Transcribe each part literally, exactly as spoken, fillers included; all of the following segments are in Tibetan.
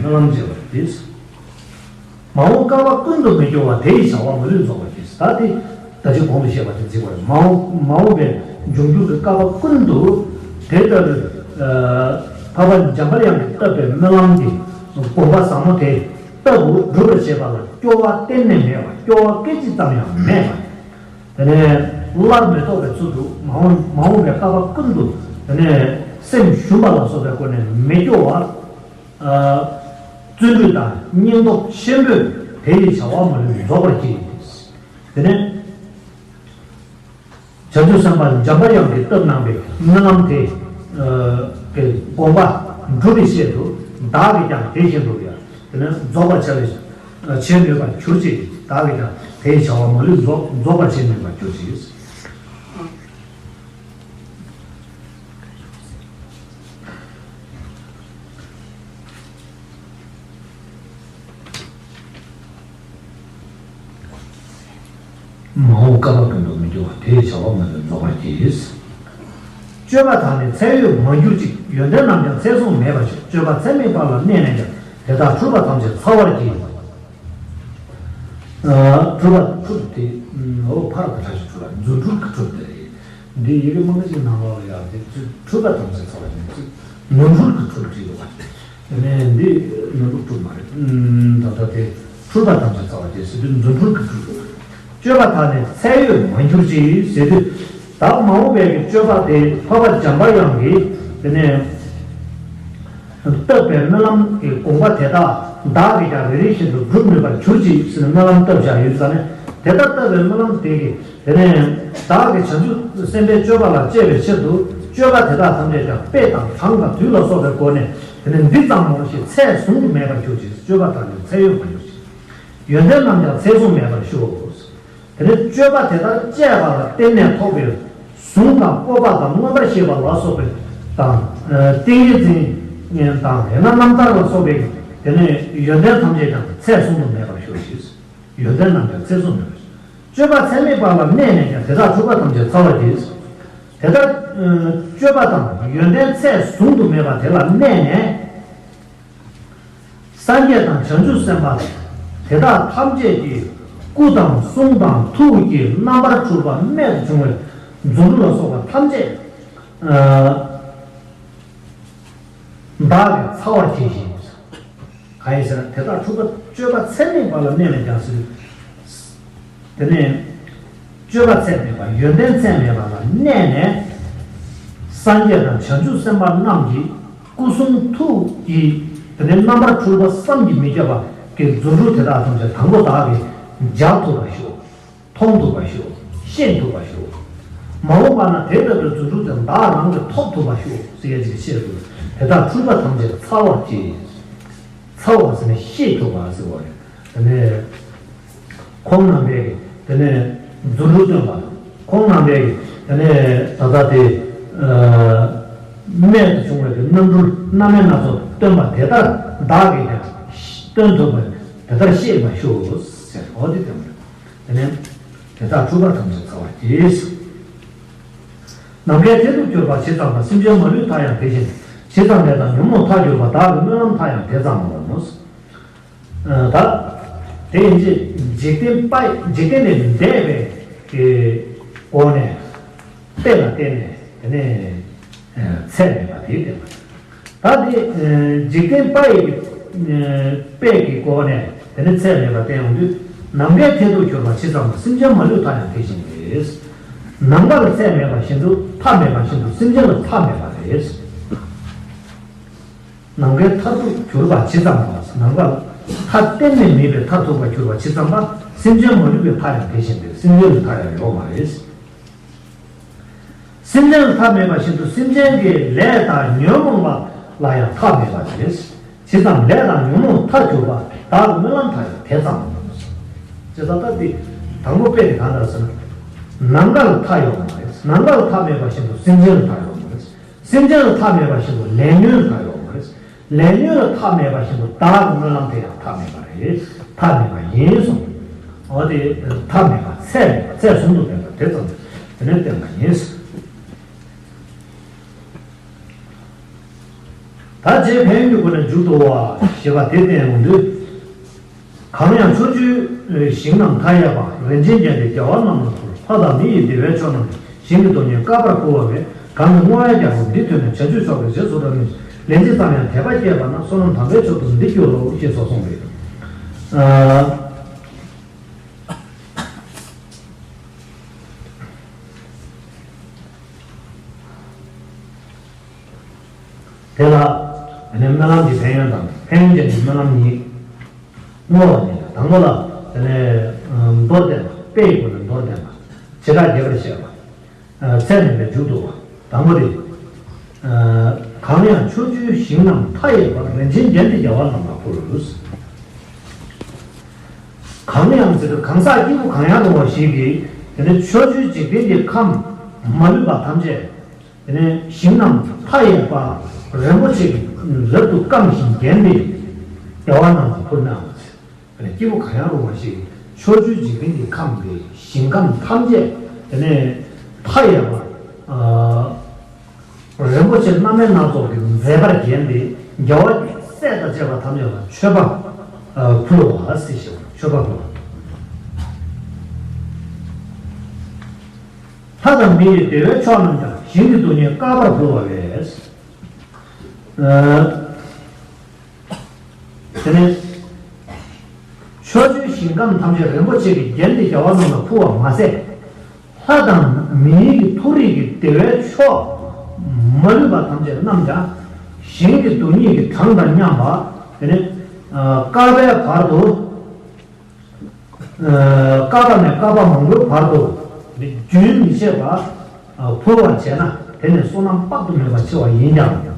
སྨོན་ལམ་བྱེད་པ་དེ། མ་འོངས་བསྐལ་པ་ཀུན་ཏུ་མི་སྐྱོ་བ་དེ་ཡི་བྱ་བ་མ་ལུས་རྫོགས་པར་གྱིས། ད་དེ་ད་ཅི་གོང་དུ་བཤད་པ་དེ་བརྩིས་པ་རེད། མ་འོངས་མ་འོངས་པའི་འབྱུང་འགྱུར་གྱི་བསྐལ་པ་ཀུན་ཏུ་དེ་ལྟར་འཕགས་པ་འཇམ་པའི་དབྱངས་ཀྱིས་བཏབ་པའི་སྨོན་ལམ་གྱི་དགོངས་པ་ཟབ་མོ་དེ་ལྟ་བུ་སྒྲུབ་པར་བྱེད་པ་ལ་སྐྱོ་བ་གཏན་ནས་མེད་པ། སྐྱོ་བ་སྐད་ཅིག་ཙམ་ཡང་མེད་པ། དེ་ནས་སླར་མི་ལྡོག་པའི་ཚུལ་དུ་མ་འོངས་མ་འོངས་པའི་བསྐལ་པ་ཀུན་ཏུ་དེ་ནས་སེམས་ཞུམ་པ་ལ་སོགས་པའི་སྒོ་ནས་མི་སྐྱོ་བ། བརྩོན་འགྲུས་དང་སྙིང་སྟོབས་ཆེན་པོས་དེ་ཡི་བྱ་བ་མ་ལུས་རྫོགས་པར་གྱིས། དེ་ནས་བྱང་ཆུབ་སེམས་དཔའ་འཇམ་པའི་དབྱངས་ཀྱིས་བཏབ་གནང་བའི་སྨོན་ལམ་དེ་གི་དགོངས་པ་འགྲུབ་པའི་ཆེད་དུ་བདག་གིས་ཀྱང་དེ་བཞིན་དུ་ཡང་དེ་ནས་རྫོགས་པར་བྱ་བའི་བྱེད་ནུས་པར་གྱུར་ཅིག། བདག་གིས་ཀྱང་དེའི་བྱ་བ་མ་ལུས་རྫོགས་རྫོགས་པར་བྱེད་ནུས་པར་གྱུར་ཅིག། མ་འོངས་བསྐལ་པ་ཀུན་ཏུ་མི་སྐྱོ་བ་དེའི་བྱ་བ་མ་ལུས་རྫོགས་པར་གྱིས། སྤྱོད་པ་དག་ནི་ཚད་ཡོད་མ་གྱུར་ཅིག། ཡོན་ཏན་རྣམས་ཀྱང་ཚད་བཟུང་མེད་པར་ཤོག། སྤྱོད་པ་ཚད་མེད་པ་ལ་གནས་ནས་ཀྱང་། དེ་དག་འཁྲུལ་པ་ཐམས་ཅད་ཚར་བར་གྱིས། འཁྲུལ་པ་འཁྲུལ་དེ་འོ་ཕར་དང་ཁྲ་ཞིག་འཁྲུལ་ལ་རྫུ་འཕྲུལ་གྱི་འཁྲུལ་དེ་རེད། འདི་ཡི་གེ་མང་པོ་ཞིག་ནང་ལོགས་ལ་ཡང་དེ་འཁྲུལ་པ་ཐམས་ཅད་ཚར་བ་ཡིན་ཚུལ་ནོར་འཁྲུལ་གྱི་འཁྲུལ་བྲིས་འདུག་པ། དེ་ནས་འདི་ནོར་འཁྲུལ་འཁྲུལ་མ་རེད། ད་ལྟ་དེ་འཁྲུལ་པ་ཐམས་ཅད་ཚར་བ་དེ་ཟེར་དུས་རྫུ་འཕྲུལ་གྱི་འཁྲུལ་འདུག། སྤྱོད་པ་དག་ནི་ཚད་ཡོད་མ་གྱུར་ཅིག་ཟེར་དུས། བདག་མ་འོངས་པའི་གི་སྤྱོད་པ་དེ་འཕགས་པ་འཇམ་པའི་དབྱངས་ཀྱིས་དེ་ནས་བཏབ་པའི་སྨོན་ལམ་གྱི་དགོངས་པ་དེ་དག་བདག་གིས་ཀྱང་རེ་རེ་བཞིན་དུ་སྒྲུབ་ནུས་པར་གྱུར་ཅིག་ཟེར་ནས་སྨོན་ལམ་བཏབ་བཞག་ཡོད་ཙང་ནས། དེ་ལྟར་བཏབ་པའི་སྨོན་ལམ་དེ་གིས་དེ་ནས་བདག་གིས་བྱང་ཆུབ་སེམས་དཔའི་སྤྱོད་པ་ལ་སྤྱད་པའི་ཕྱིར་དུ་སྤྱོད་པ་དེ་དག་ཐམས་ཅད་ཀྱང་དཔེ་དང་གྲངས་དང་དུས་ལ་སོགས་པའི་སྒོ་ནས་དེ་ནས་འདི་ཙམ་མོ་ཞེས་ཚད་བཟུང་དུ་མེད་པར་གྱུར་ཅིག། སྤྱོད་པ་དག་ནི་ཚད་ཡོད་མ་གྱུར་ཅིག། ཡོན་ཏན་རྣམས་ཀྱང་ཚད་བཟུང་མེད་པར་ཤོག། དེ་ནས་སྤྱོད་པ་དེ་ལྟར་སྤྱད་པ་ལ་བརྟེན་ནས་ཐོབ་པའི་གཟུངས་དང་སྤོབས་པ་དང་མངོན་པར་ཤེས་པ་ལ་སོགས་པའི་དང་། ཏིང་ངེ་འཛིན་དང་ཡང་ན་རྣམ་ཐར་ལ་སོགས་པའི་དེ་ནས་ཡོན་ཏན་ཐམས་ཅད་ཀྱང་ཚད་བཟུང་དུ་མེད་པར་ཤོག་ཅིག། ཡོན་ཏན་རྣམས་ཀྱང་ཚད་བཟུང་མེད་པར་ཤོག། སྤྱོད་པ་ཚད་མེད་པ་ལ་གནས་ནས་ཀྱང་དེ་དག་འཁྲུལ་པ་ཐམས་ཅད་ཚར་བར་གྱིས། དེ་ལྟར་སྤྱོད་པ་དང་ཡོན་ཏན་ཚད་བཟུང་དུ་མེད་པ་དེ་ལ་གནས་ནས། སངས་རྒྱས་དང་བྱང་ཆུབ་སེམས་དཔའ་དེ་དག་ཐམས་ཅད་ཀྱི་སྐུ་དང་གསུང་དང་ཐུགས་ཀྱི་རྣམ་པར་གྲུབ་པ་རྨད་དུ་བྱུང་བའི་རྫུ་འཕྲུལ་ལ་སོགས་པ་ཐམས་ཅད་བདག་གིས་ཚར་བར་བྱས་ཤིང་། གང་ཡིན་ཟེར་ན་དེ་དག་འཁྲུལ་པ་སྤྱོད་པ་ཚད་མེད་པ་ལ་གནས་ནས་ཀྱང་ཟེར། དེ་ནས་སྤྱོད་པ་ཚད་མེད་པ་ཡོན་ཏན་ཚད་མེད་པ་ལ་གནས་ནས། སངས་རྒྱས་དང་བྱང་ཆུབ་སེམས་དཔའ་རྣམས་ཀྱི་སྐུ་གསུང་ཐུགས་ཀྱི་དེ་ནས་རྣམ་པར་འཕྲུལ་པ་བསམ་གྱིས་མི་ཁྱབ་པ་གི་རྫུ་འཕྲུལ་དེ་དག་ཐམས་ཅད་དང་པོ་བདག་གིས་མཇལ་ཐུབ་པར་ཤོག། མཐོང་ཐུབ་པར་ཤོག། ཤེས་ཐུབ་པར་ཤོག། མ་འོངས་པ་ན་དེ་ལྟ་བུའི་རྫུ་འཕྲུལ་དེ་བདག་རང་གིས་ཐོབ་ཐུབ་པར་ཤོག་ཟེར་ཡ་ཅིག་བཤད་དུས། དེ་དག་འཁྲུལ་པ་ཐམས་ཅད་ཚར་བར་བྱེད། ཚར་བ་ཟེར་ནས་ཤེས་ཐུབ་པ་ཟེར་བ་རེད། དེ་ནས་ཁོང་རྣམ་པས་ཀྱིས་དེ་ནས་རྫུ་འཕྲུལ་སྟོན་པ་དང་། ཁོང་རྣམ་པས་ཀྱིས་དེ་ནས་ད་ལྟ་དེ་རྨད་དུ་བྱུང་བའི་རྣམ་འཕྲུལ་རྣམ་སྨིན་སྣ་ཚོགས་སྟོན་པ་དེ་ལྟར་བདག་གིས་ཀྱང་སྟོན་ཐུབ་པ་དེ་ལྟར་ཤེས་པར་ཤོག་ཟེར། འོ་དེ་སྟོན་པ་རེད། དེ་ནས་དེ་དག་འཁྲུལ་པ་ཐམས་ཅད་ཚར་བར་གྱིས། ནམ་མཁའི་མཐས་གཏུགས་གྱུར་པ་ཇི་ཙམ་པ། སེམས་ཅན་མ་ལུས་མཐའ་ཡང་དེ་བཞིན་ཏེ། ཇི་ཙམ་ལས་དང་ཉོན་མོངས་མཐར་གྱུར་པ། བདག་གི་སྨོན་ལམ་མཐའ་ཡང་དེ་ཙམ་མོ། ད་དེ་ཡིན་གྱི་འཇིག་རྟེན་པ་འཇིག་རྟེན་ལས་འདས་པའི་སྒོ་ནས་དཔེ་ལ་བརྟེན་ནས་དེ་ནས་ཚད་མེད་པ་དེ་བསྟན་པ། ད་དེ་འཇིག་རྟེན་པ་ཡི་དཔེ་ཀྱི་སྒོ་ནས་དེ་ནི་ཚད་མེད་པ་བསྟན་ཡོང་དུས། ནམ་མཁའི་མཐས་གཏུགས་གྱུར་པ་ཇི་ཙམ་པ། སེམས་ཅན་མ་ལུས་མཐའ་ཡང་དེ་བཞིན་ཏེ། ནམ་མཁའ་ལ་ཚད་མེད་པ་བཞིན་དུ་མཐའ་མེད་པ་བཞིན་དུ་སེམས་ཅན་ལ་མཐའ་མེད་པ་རེད། ནམ་མཁའི་མཐར་ཐུག་གྱུར་པ་ཇི་ཙམ་པ། ནམ་མཁའ་ལ་མཐའ་གཏན་ནས་མེད་པའི་མཐར་ཐུག་པ་གྱུར་པ་ཇི་ཙམ་པ། སེམས་ཅན་མ་ལུས་པའི་མཐའ་ཡང་དེ་བཞིན་ཏེ། སེམས་ཅན་ལ་མཐའ་ཡང་ཡོད་མ་རེད། སེམས་ཅན་ལ་མཐའ་མེད་པ་བཞིན་དུ་སེམས་ཅན་གྱི་ལས་དང་ཉོན་མོངས་པ་ལ་ཡང་མཐའ་མེད་པ་རེད། ཇི་ཙམ་ལས་དང་ཉོན་མོངས་མཐར་གྱུར་པ། བདག་གི་སྨོན་ལམ་མཐའ་ཡང་དེ་ཙམ་མོ། ཇི་ལྟར་ལྟ་སྟེ་དང་པོ་དཔེ་དེ་གང་ལྟར་ཟེར་ན། ནམ་མཁའ་ལ་མཐའ་ཡོད་མ་རེད། ནམ་མཁའ་ལ་མཐའ་མེད་པ་བཞིན་དུ་སེམས་ཅན་ལ་མཐའ་ཡོད་མ་རེད། སེམས་ཅན་ལ་མཐའ་མེད་པ་བཞིན་དུ་ལས་ཉོན་ལ་མཐའ་ཡོད་མ་རེད། ལས་ཉོན་ལ་མཐའ་མེད་པ་བཞིན་དུ་བདག་གི་སྨོན་ལམ་དེ་ཡང་མཐའ་མེད་པ་རེད། མཐའ་མེད་པ་ཡིན་གསུངས། འོ་དེ་མཐའ་མེད་པ་ཚད་མེད་པ་ཚད་བཟུང་དུ་མེད་པ་དེ་ཙམ་དེ་ནས་བསྟན་པ་ཡིན། ད་རྗེས་ཕན་ཡོན་གྱི་སྒོ་ནས་མཇུག་བསྡུ་བ་ཞེས་པ་དེ་བསྟན་ཡོང་དུས། གང་ཡང་ཕྱོགས་བཅུའི་ཞིང་རྣམས་མཐའ་ཡས་པ། རིན་ཆེན་བརྒྱན་ཏེ་རྒྱལ་བ་རྣམས་ལ་ཕུལ། ལྷ་དང་མི་ཡི་བདེ་བའི་མཆོག་རྣམས་ཀྱང་། ཞིང་གི་རྡུལ་སྙེད་བསྐལ་པར་ཕུལ་བ་བས། གང་གིས་བསྔོ་བའི་རྒྱལ་པོ་འདི་ཐོས་ནས། བྱང་ཆུབ་མཆོག་གི་རྗེས་སུ་འགྲོ་ནུས་ཤིང་། ལན་ཅིག་ཙམ་ཡང་དད་པ་སྐྱེས་པ་ན། བསོད་ནམས་དམ་པའི་མཆོག་ཏུ་འདི་འགྱུར་རོ། ཞེས་སོགས་གསུངས་པས། ཨ། དེ་ལ་དེ་ནས་སྨོན་ལམ་གྱི་ཕན་ཡོན་དང་། ཕན་ཡོན་ཅན་གྱི་སྨོན་ལམ་གཉིས། བསྔོ་བ་ཉིད་ལ། དང་པོ་ལ་དེ་ནས་མདོར་བསྟན་པ། དཔེ་ཡི་སྒོ་ནས་མདོར་བསྟན་པ། བྱེ་བྲག་རྒྱས་པར་བཤད་པ། ཚད་མིན་པའི་མཇུག་བསྡུ་བ། དང་པོ་དེ། གང་ཡང་ཕྱོགས་བཅུའི་ཞིང་རྣམས་མཐའ་ཡས་པ། རིན་ཆེན་བརྒྱན་ཏེ་རྒྱལ་བ་རྣམས་ལ་ཕུལ། གང་ཡང་ཟེར་དུས་གང་ཟག་སྐྱེས་བུ་གང་ཡང་རུང་བ་ཞིག་གིས་དེ་ནི་ཕྱོགས་བཅུའི་འཇིག་རྟེན་གྱི་ཁམས་མ་ལུས་པ་ཐམས་ཅད། དེ་ནས་ཞིང་རྣམས་མཐའ་ཡས་པ། རིན་པོ་ཆེ་གིས་རབ་ཏུ་བཀང་ཞིང་བརྒྱན་ཏེ་རྒྱལ་བ་རྣམས་ལ་ཕུལ་ནའང་། དེ་ནས་སྐྱེས་བུ་གང་ཡང་རུང་བ་ཞིག་ཕྱོགས་བཅུའི་འཇིག་རྟེན་གྱི་ཁམས་ཏེ་ཞིང་ཁམས་ཐམས་ཅད་དེ་ནས་མཐའ་ཡས་པ། རིན་པོ་ཆེ་སྣ་མིན་སྣ་ཚོགས་ཀྱིས་མཛེས་པར་བརྒྱན་ཏེ་རྒྱལ་བ་སྲས་དང་བཅས་པ་ཐམས་ཅད་ལ་མཆོད་པ་ཕུལ་བ་ཟེར་ཞེས་མཆོད་པ་ཕུལ་བ། ལྷ་དང་མི་ཡི་བདེ་བའི་མཆོག་རྣམས་ཀྱང་། ཞིང་གི་རྡུལ་སྙེད་བསྐལ་པར་ཕུལ་བ་ལས། དེ་ནས་ཕྱོགས་བཅུའི་ཞིང་ཁམས་ཐམས་ཅད་རིན་པོ་ཆེ་གིས་བརྒྱན་ཏེ་རྒྱལ་བ་རྣམས་ལ་ཕུལ་བ་མ་ཟད། ལྷ་དང་མི་ཡི་ཐུགས་རིག་གི་བདེ་བའི་མཆོག་མ་ལུས་པ་ཐམས་ཅད་རྣམས་ཀྱང་། ཞིང་གི་རྡུལ་སྙེད་ཀྱི་གྲངས་དང་མཉམ་པ། དེ་ནས་བསྐལ་པའི་བར་དུ། བསྐལ་པ་ནས་བསྐལ་པ་མང་པོའི་བར་དུ་རྒྱུན་མི་ཆད་པར་ཕུལ་བར་བྱས་ན། དེ་ནི་བསོད་ནམས་དཔག་ཏུ་མེད་པ་ཆེ་བ་ཡིན་ཀྱང་།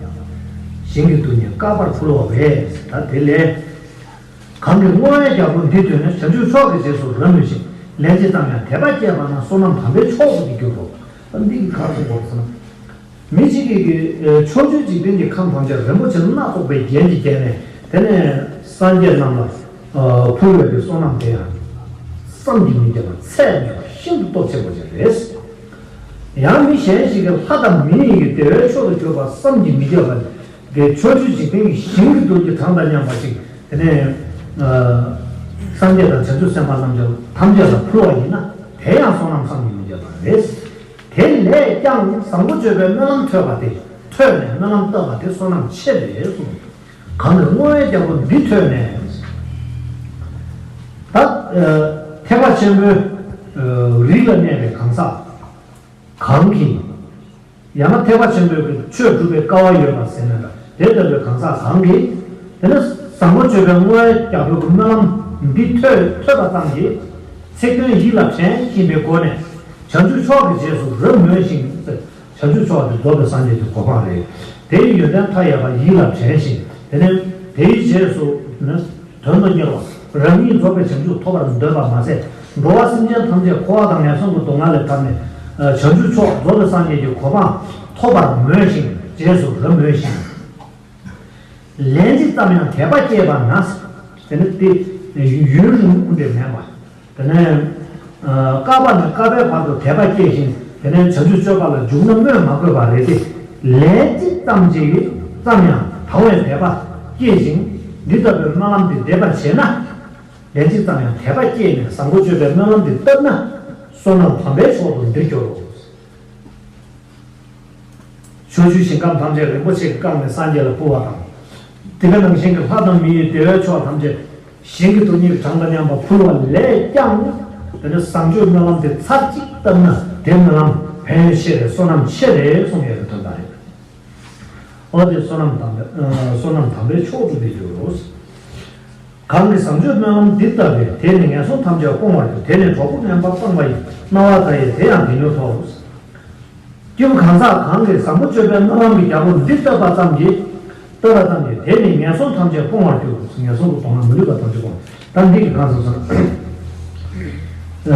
ཞིང་གི་རྡུལ་སྙེད་བསྐལ་པར་ཕུལ་བ་བས། ད་དེ་ལས། གང་གིས་བསྔོ་བའི་རྒྱལ་པོ་འདི་ཐོས་ནས། བྱང་ཆུབ་མཆོག་གི་རྗེས་སུ་རབ་མོས་ཤིང་། ལན་ཅིག་ཙམ་ཡང་དད་པ་སྐྱེས་པ་ན། བསོད་ནམས་དམ་པའི་མཆོག་ཏུ་འདི་འགྱུར་རོ། ད་འདི་གི་ཁ་གསུང་བར་སོང་། མི་གཅིག་གིས་ཕྱོགས་བཅུའི་འཇིག་རྟེན་གྱི་ཁམས་ཐམས་ཅད་རིན་པོ་ཆེ་སྣ་ཚོགས་པའི་རྒྱན་གྱིས་བརྒྱན་ནས། དེ་ནས་སངས་རྒྱས་རྣམས་ལ་ཕུལ་བའི་གི་བསོད་ནམས་དེ་ཡང་བསམ་གྱིས་མི་ཁྱབ་པ། ཚད་མེད་པ། ཤིན་ཏུ་སྟོབས་ཆེན་པོ་ཞིག་རེད། ཡང་མི་གཞན་ཞིག་གིས་ལྷ་དང་མི་ཡི་བདེ་བའི་མཆོག་ཏུ་གྱུར་པ་བསམ་གྱིས་མི་ཁྱབ་པ་གི་ཕྱོགས་བཅུའི་འཇིག་རྟེན་གྱི་ཞིང་གི་རྡུལ་གྱི་གྲངས་དང་མཉམ་པ་ཞིག་དེ་ནས་སངས་རྒྱས་དང་བྱང་ཆུབ་སེམས་དཔའ་རྣམས་ཀྱང་ཐམས་ཅད་ལ་ཕུལ་བ་ཡིན་ན། དེ་ཡང་བསོད་ནམས་བསམ་གྱིས་མི་ཁྱབ་པ་རེད། དེ་ལས་ཀྱང་བཟང་པོ་སྤྱོད་པའི་སྨོན་ལམ་ཐོས་པ་དེ། ཐོས་ནས་སྨོན་ལམ་བཏབ་པ་དེ་བསོད་ནམས་ཆེ་བས་གསུངས། གང་གིས་བསྔོ་བའི་རྒྱལ་པོ་འདི་ཐོས་ནས། ད་ཐེག་པ་ཆེན་པོའི་རིགས་ལ་གནས་པའི་གང་ཟག་གང་གིས། ཡང་ན་ཐེག་པ་ཆེན་པོའི་གི་ཆོས་སྒྲུབ་པའི་སྐལ་བ་ཡོད་པ་ཟེར་ན་འདྲ། དེ་ལྟ་བུའི་གང་ཟག་གང་གིས། དེ་ནི་བཟང་པོ་སྤྱོད་པའི་བསྔོ་བའི་རྒྱལ་པོའི་གི་སྨོན་ལམ་འདི་ཐོས་ཐོས་པ་ཙམ་གྱིས། ཚིག་དོན་ཡིད་ལ་དྲན་བཞིན་པའི་སྒོ་ནས་བྱང་ཆུབ་མཆོག་གི་རྗེས་སུ་རབ་མོས་ཤིང་། བྱང་ཆུབ་མཆོག་དེ་རྫོགས་པའི་སངས་རྒྱས་ཀྱི་གོ་འཕང་རེད། དེའི་ཡོན་ཏན་མཐའ་ཡས་པ་ཡིད་ལ་དྲན་ཞིང་། དེ་ནས་དེའི་རྗེས་སུ་ནི། དོན་དུ་གཉེར་བ། རང་ཉིད་རྫོགས་པའི་བྱང་ཆུབ་ཐོབ་པར་འདོད་པ་མ་ཟད། འགྲོ་བ་སེམས་ཅན་ཐམས་ཅད་འཁོར་བ་དང་ངན་སོང་གི་སྡུག་བསྔལ་ལས་ཐར་ནས། བྱང་ཆུབ་མཆོག་རྫོགས་པའི་སངས་རྒྱས་ཀྱི་གོ་འཕང་ཐོབ་པར་མོས་ཤིང་རྗེས་སུ་རབ་མོས་ཤིང་། ལན་གཅིག་ཙམ་ཡང་དད་པ་སྐྱེས་པ་ན། དེ་ནི་དེ་ཡུན་རིང་པོ་འདྲ་མེད་པ། དེ་ནས་བསྐལ་པ་ནས་བསྐལ་པའི་བར་དུ་དད་པ་སྐྱེས་ཤིང་། དེ་ནས་བྱང་ཆུབ་སྤྱོད་པ་ལ་འཇུག་ན་སྨོས་མ་དགོས་པ་རེད་དེ། ལན་གཅིག་ཙམ་གཅིག་ཙམ་ཡང་དང་བའི་དད་པ་སྐྱེས་ཤིང་། འདི་ལྟ་བུའི་སྨོན་ལམ་འདི་འདེབས་པར་བྱས་ན། ལན་གཅིག་ཙམ་ཡང་དད་པ་སྐྱེས་ནས་བཟང་པོ་སྤྱོད་པའི་སྨོན་ལམ་འདི་བཏབ་ན། བསོད་ནམས་དམ་པའི་མཆོག་ཏུ་འདིར་འགྱུར་རོ། ཕྱོགས་བཅུའི་ཞིང་ཁམས་ཐམས་ཅད་རིན་པོ་ཆེས་བཀང་ནས་སངས་རྒྱས་ལ་ཕུལ་བ་དང་། དེ་ག་ནང་བཞིན་གྱི་ལྷ་དང་མི་ཡི་བདེ་བའི་མཆོག་ཐམས་ཅད་ཞིང་གི་རྡུལ་སྙེད་ཀྱི་གྲངས་དང་མཉམ་པ་ཕུལ་བ་ལས་ཀྱང་། དེ་ནི་བཟང་སྤྱོད་སྨོན་ལམ་དེ་ཚར་གཅིག་བཏབ་ན་དེ་སྨོན་ལམ་ཕན་ཡོན་ཆེ་རེད། བསོད་ནམས་ཆེ་རེད་གསུངས་ཡོད་པའི་དོན་དག་རེད། འོ་དེ་བསོད་ནམས་དམ་པའི་ཨ་བསོད་ནམས་དམ་པའི་མཆོག་ཏུ་འདི་འགྱུར་རོ། གང་གིས་བཟང་སྤྱོད་སྨོན་ལམ་འདི་བཏབ་པས། དེས་ནི་ངན་སོང་ཐམས་ཅད་སྤོང་བར་འགྱུར། དེས་ནི་གྲོགས་པོ་ངན་པ་སྤངས་པ་ཡི། སྣང་བ་མཐའ་ཡས་དེ་ཡང་དེ་ཉིད་ཐོབ། སྐྱེས་བུ་གང་ཟག་གང་གིས་བཟང་པོ་སྤྱོད་པའི་སྨོན་ལམ་གྱི་རྒྱལ་པོ་འདི་བཏབ་པ་ཙམ་གྱིས། བཏབ་པ་ཙམ་གྱིས་དེས་ནི་ངན་སོང་ཐམས་ཅད་སྤོང་བར་འགྱུར། ངན་སོང་གི་སྡུག་བསྔལ་མ་ལུས་པ་ཐམས་ཅད་སྤོང་། ད་འདི་གི་གང་ཟག་ཚོ། ཨ།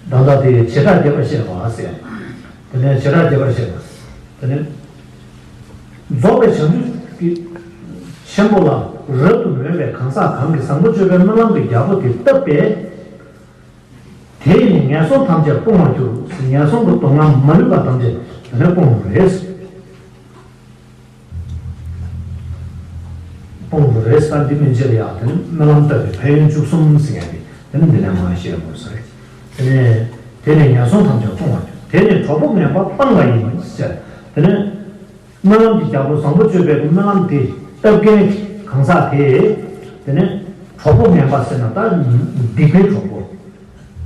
ད་ལྟ་དེ་བྱེ་བྲག་རྒྱས་པར་བཤད་པ་ཟེར། དེ་ནས་བྱེ་བྲག་རྒྱས་པར་བཤད་པ། དེ་ནས་རྫོགས་པའི་བྱང་ཆུབ་ཀྱི་ཆེན་པོ་ལ་རབ་ཏུ་མོས་པའི་གང་ཟག་གང་གིས་བཟང་པོ་སྤྱོད་པའི་སྨོན་ལམ་གྱི་རྒྱལ་པོ་དེ་བཏབ་པས། དེས་ནི་ངན་སོང་ཐམས་ཅད་སྤོང་བར་འགྱུར། ངན་སོང་གི་སྡུག་བསྔལ་མ་ལུས་པ་ཐམས་ཅད་དེ་ནས་སྤོང་བ་རེད། སྤོང་དགོས་རེད་ཟེར། འདི་མིན་ཕྱིར་ཡང་དེ་ནི་སྨོན་ལམ་བཏབ་པའི་ཕན་ཡོན་བཅུ་གསུམ་ཟེར་མཁན་དེ་དེ་ནི་འདི་ནས་མར་བཤད་དགོས་ས་རེད། དེ་ནས་དེ་ནས་ངན་སོང་ཐམས་ཅད་སྤོང་བར་འགྱུར། དེ་ནས་གྲོགས་པོ་ངན་པ་སྤང་བ་ཡིན་ཟེར། དེ་ནས་སྨོན་ལམ་གྱི་རྒྱལ་པོ་བཟང་པོ་སྤྱོད་པའི་སྨོན་ལམ་དེ་བཏབ་མཁན་གང་ཟག་དེ། དེ་ནས་གྲོགས་པོ་ངན་པ་ཟེར་ན་ད་སྡིག་པའི་གྲོགས་པོ།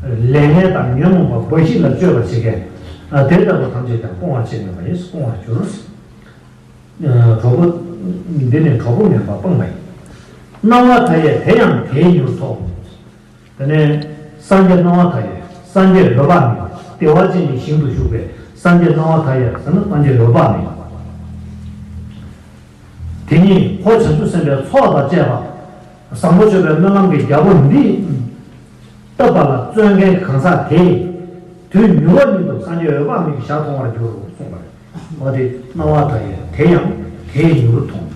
ལས་ངན་དང་ཉོན་མོངས་པ་འབའ་ཞིག་ལ་སྤྱོད་པ་བྱེད་མཁན། དེ་ལྟ་བུ་ཐམས་ཅད་ཀྱང་སྤོང་བར་བྱེད་ནུས་པ་ཡིན། སྤོང་བར་འགྱུར། གྲོགས་པོ། འདི་ནི་གྲོགས་པོ་ངན་པ་སྤངས་པ་ཡིན། སྣང་བ་མཐའ་ཡས་དེ་ཡང་དེའི་མྱུར་མཐོང་། དེ་ནས་སངས་རྒྱས་སྣང་བ་མཐའ་ཡས། སངས་རྒྱས་འོད་དཔག་མེད། བདེ་བ་ཅན་གྱི་ཞིང་དུ་བཞུགས་པའི་སངས་རྒྱས་སྣང་བ་མཐའ་ཡས་ཟེར་ན་སངས་རྒྱས་འོད་དཔག་མེད། དེ་ཉིད་འཁོར་བྱང་ཆུབ་སེམས་དཔའི་ཚོགས་དང་བཅས་པ། བཟང་པོ་སྤྱོད་པའི་སྨོན་ལམ་གྱི་རྒྱལ་པོ་འདི་བཏབ་པ་ལ་བརྩོན་མཁན་གང་ཟག་དེས་དུས་མྱུར་བ་ཉིད་དུ་སངས་རྒྱས་འོད་དཔག་མེད་ཀྱི་ཞལ་མཐོང་བར་འགྱུར་རོ་གསུངས་པ་རེད། འོ་དེ་སྣང་བ་མཐའ་ཡས་དེ་ཡང་དེའི་མྱུར་མཐོང་།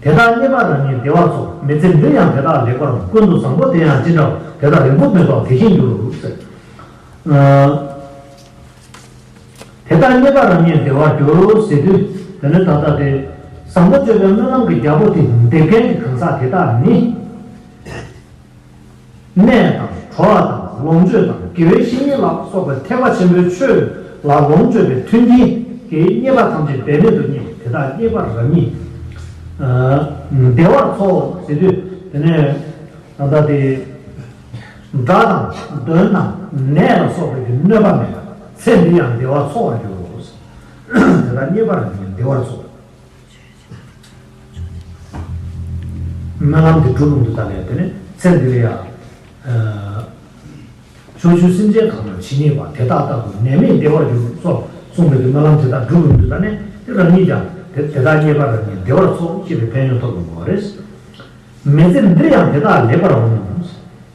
དེ་དག་རྙེད་པ་རང་ཉིད་བདེ་བར་འཚོ། མི་ཚེ་འདིར་ཡང་དེ་དག་ལེགས་པར་འཚོ། ཀུན་ཏུ་བཟང་པོ་དེ་ཡང་ཅི་འདྲ་བ། དེ་དག་རིང་པོ་མེད་པར་དེ་བཞིན་འགྱུར་རོ་ཟེར། ཨ། དེ་ལྟར་རྙེད་པ་རང་ཉིད་བདེ་བར་འགྱུར་ཟེར་དུས། དེ་ནི་ད་ལྟ་དེ་བཟང་པོ་སྤྱོད་པའི་སྨོན་ལམ་གྱི་རྒྱལ་པོ་དེ་འདེབས་མཁན་གྱི་གང་ཟག་དེ་དག་ནི། གནས་དང་གྲོགས་དང་ལོངས་སྤྱོད་དང་དགེ་བའི་བཤེས་གཉེན་ལ་སོགས་པའི་ཐེག་པ་ཆེན་པོའི་ཆོས་ལ་ལོངས་སྤྱོད་པའི་མཐུན་རྐྱེན་གྱིས་རྙེད་པ་ཐམས་ཅད་འབད་མེད་དུ་རྙེད། དེ་དག་རྙེད་པ་རང་ཉིད་བདེ་བར་འཚོ་ཟེར་དུས། དེ་ནས་ད་ལྟ་དེ། དགྲ་དང་གདོན་དང་ནད་ལ་སོགས་པའི་གནོད་པ་མེད། ཚེ་འདི་ཡང་བདེ་བ་འཚོ་བར་འགྱུར་རོ། དེ་དག་རྙེད་པ་རང་ཉིད་བདེ་བར་འཚོ། སྨོན་ལམ་འདི་འགྲུབ་ཡོང་དུས་ད་ནས་དེ་ནི་ཚེ་འདི་ལ་ཡང་། ཕྱོགས་བཅུའི་སེམས་ཅན་གང་རུང་ཇི་སྙེད་པ། དེ་དག་རྟག་ཏུ་ནད་མེད་བདེ་བར་འགྱུར་སོགས་གསུངས་པའི་སྨོན་ལམ་དེ་དག་འགྲུབ་ཡོང་དུས་ད་ནས་དེ་རང་ཉིད་ཀྱང་དེ་དེ་དག་རྙེད་པ་རང་ཉིད་བདེ་བར་འཚོ་ཞེས་པའི་ཕན་ཡོན་ཐོབ་ཡོང་དགོས་པ་རེད། མི་ཚེ་འདིར་ཡང་དེ་དག་ལེགས་པར་འོང་ངོ་།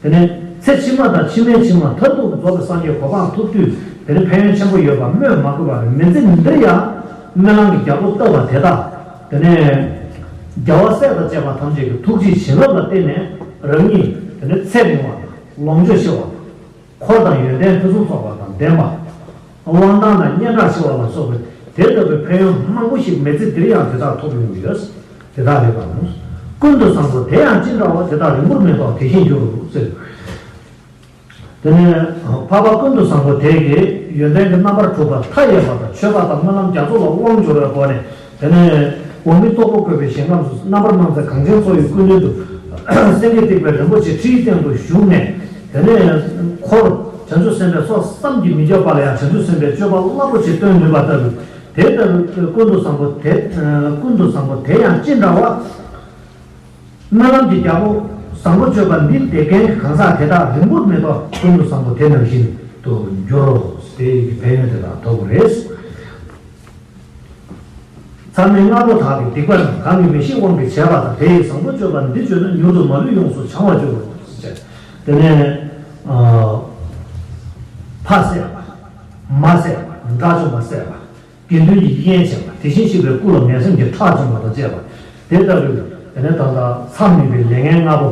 དེ་ནས་ཚེ་ཕྱི་མ་དང་ཕྱི་མའི་ཕྱི་མ་མཐར་ཐུག་རྫོགས་པའི་སངས་རྒྱས་གོ་འཕང་ཐོབ་དུས་དེ་ནི་ཕན་ཡོན་ཆེན་པོ་ཡོད་པ་སྨོས་མ་དགོས་པར། མི་ཚེ་འདིར་ཡང་སྨོན་ལམ་གྱི་རྒྱལ་པོ་བཏབ་པ་དེ་དག་དེ་ནས་རྒྱལ་བ་སྲས་དང་བཅས་པ་ཐམས་ཅད་ཀྱི་ཐུགས་རྗེའི་བྱིན་རླབས་ལ་བརྟེན་ནས་རང་ཉིད་དེ་ནི་ཚེ་རིང་བ་དང་ལོངས་སྤྱོད་ཆེ་བ། འཁོར་དང་ཡོན་ཏན་ཕུན་སུམ་ཚོགས་པ་དང་ལྡན་པ། དབང་ཐང་དང་སྙན་གྲགས་ཆེ་བ་ལ་སོགས་པའི་དེ་ལྟ་བུའི་ཕན་ཡོན་མང་པོ་ཞིག་མི་ཚེ་འདིར་ཡང་དེ་དག་ཐོབ་ཡོང་གི་ཡོད། དེ་དག་ལེགས་པར་འོང་། ཀུན་ཏུ་བཟང་པོ་དེ་ཡང་ཅི་འདྲ་བ། དེ་དག་རིང་པོར་མེད་པར་དེ་བཞིན་འགྱུར་རོ་ཟེར། དེ་ནས་འཕགས་པ་ཀུན་ཏུ་བཟང་པོ་དེ་གིས་ཡོན་ཏན་གྱི་རྣམ་པར་གྲུབ་པ་མཐའ་ཡས་པ་དང་མཆོད་པ་དང་སྨོན་ལམ་རྒྱ་མཚོ་ལ་དབང་འབྱོར་བའི་སྒོ་ནས། དེ་ནས་འོག་མིན་སྟུག་པོ་བཀོད་པའི་ཞིང་ཁམས་སུ་རྣམ་པར་སྣང་མཛད་གངས་ཅན་མཚོ་ཡི་སྐུ་མདུན་དུ་སེང་གེ་བཏེགས་པའི་རིན་པོ་ཆེ་ཁྲིའི་སྟེང་དུ་བཞུགས་ནས། དེ་ནས་འཁོར་བྱང་ཆུབ་སེམས་དཔའི་ཚོགས་བསམ་གྱིས་མི་ཁྱབ་པ་ལ་ཡང་བྱང་ཆུབ་སེམས་དཔའི་སྤྱོད་པ་རླབས་པོ་ཆེ་སྟོན་ནུས་པ་ལྟ་བུ། དེ་ལྟ་བུའི་ཀུན་ཏུ་བཟང་པོ་དེ། ཀུན་ཏུ་བཟང་པོ་དེ་ཡང་ཅི་འདྲ་བ། སྨོན་ལམ་གྱི་རྒྱལ་པོ་བཟང་པོ་སྤྱོད་པ་འདི་འདེབས་མཁན་གྱི་གང་ཟག་དེ་དག་རིང་པོར་མེད་པར་ཀུན་ཏུ་བཟང་པོ་དེ་ནང་བཞིན་དུ་འགྱུར་རོ། དེ་ཡི་ཕན་ཡོན་དེ་དག་ཐོབ་པ་རེད། མཚམས་མེད་ལྔ་པོ་དག་གི་སྡིག་པ་རྣམས་གང་གིས་མི་ཤེས་དབང་གིས་བྱས་པ་དང་། དེ་ཡི་བཟང་པོ་སྤྱོད་པ་འདི་བརྗོད་ན་མྱུར་དུ་མ་ལུས་ཡོངས་སུ་བྱང་བར་འགྱུར་རོ། དེ་ནས་ཕ་བསད་པ། མ་བསད་པ། དགྲ་བཅོམ་པ་བསད་པ། དགེ་འདུན་གྱི་དབྱེན་བྱེད་པ། དེ་བཞིན་གཤེགས་པའི་སྐུ་ལ་ངན་སེམས་ཀྱི་ཁྲག་འབྱུང་བ་དང་བཅས་པ། དེ་ལྟ་བུའི་དེ་ནས་ད་ལྟ་མཚམས་མེད་པའི་ལས་ངན་ལྔ་པོ་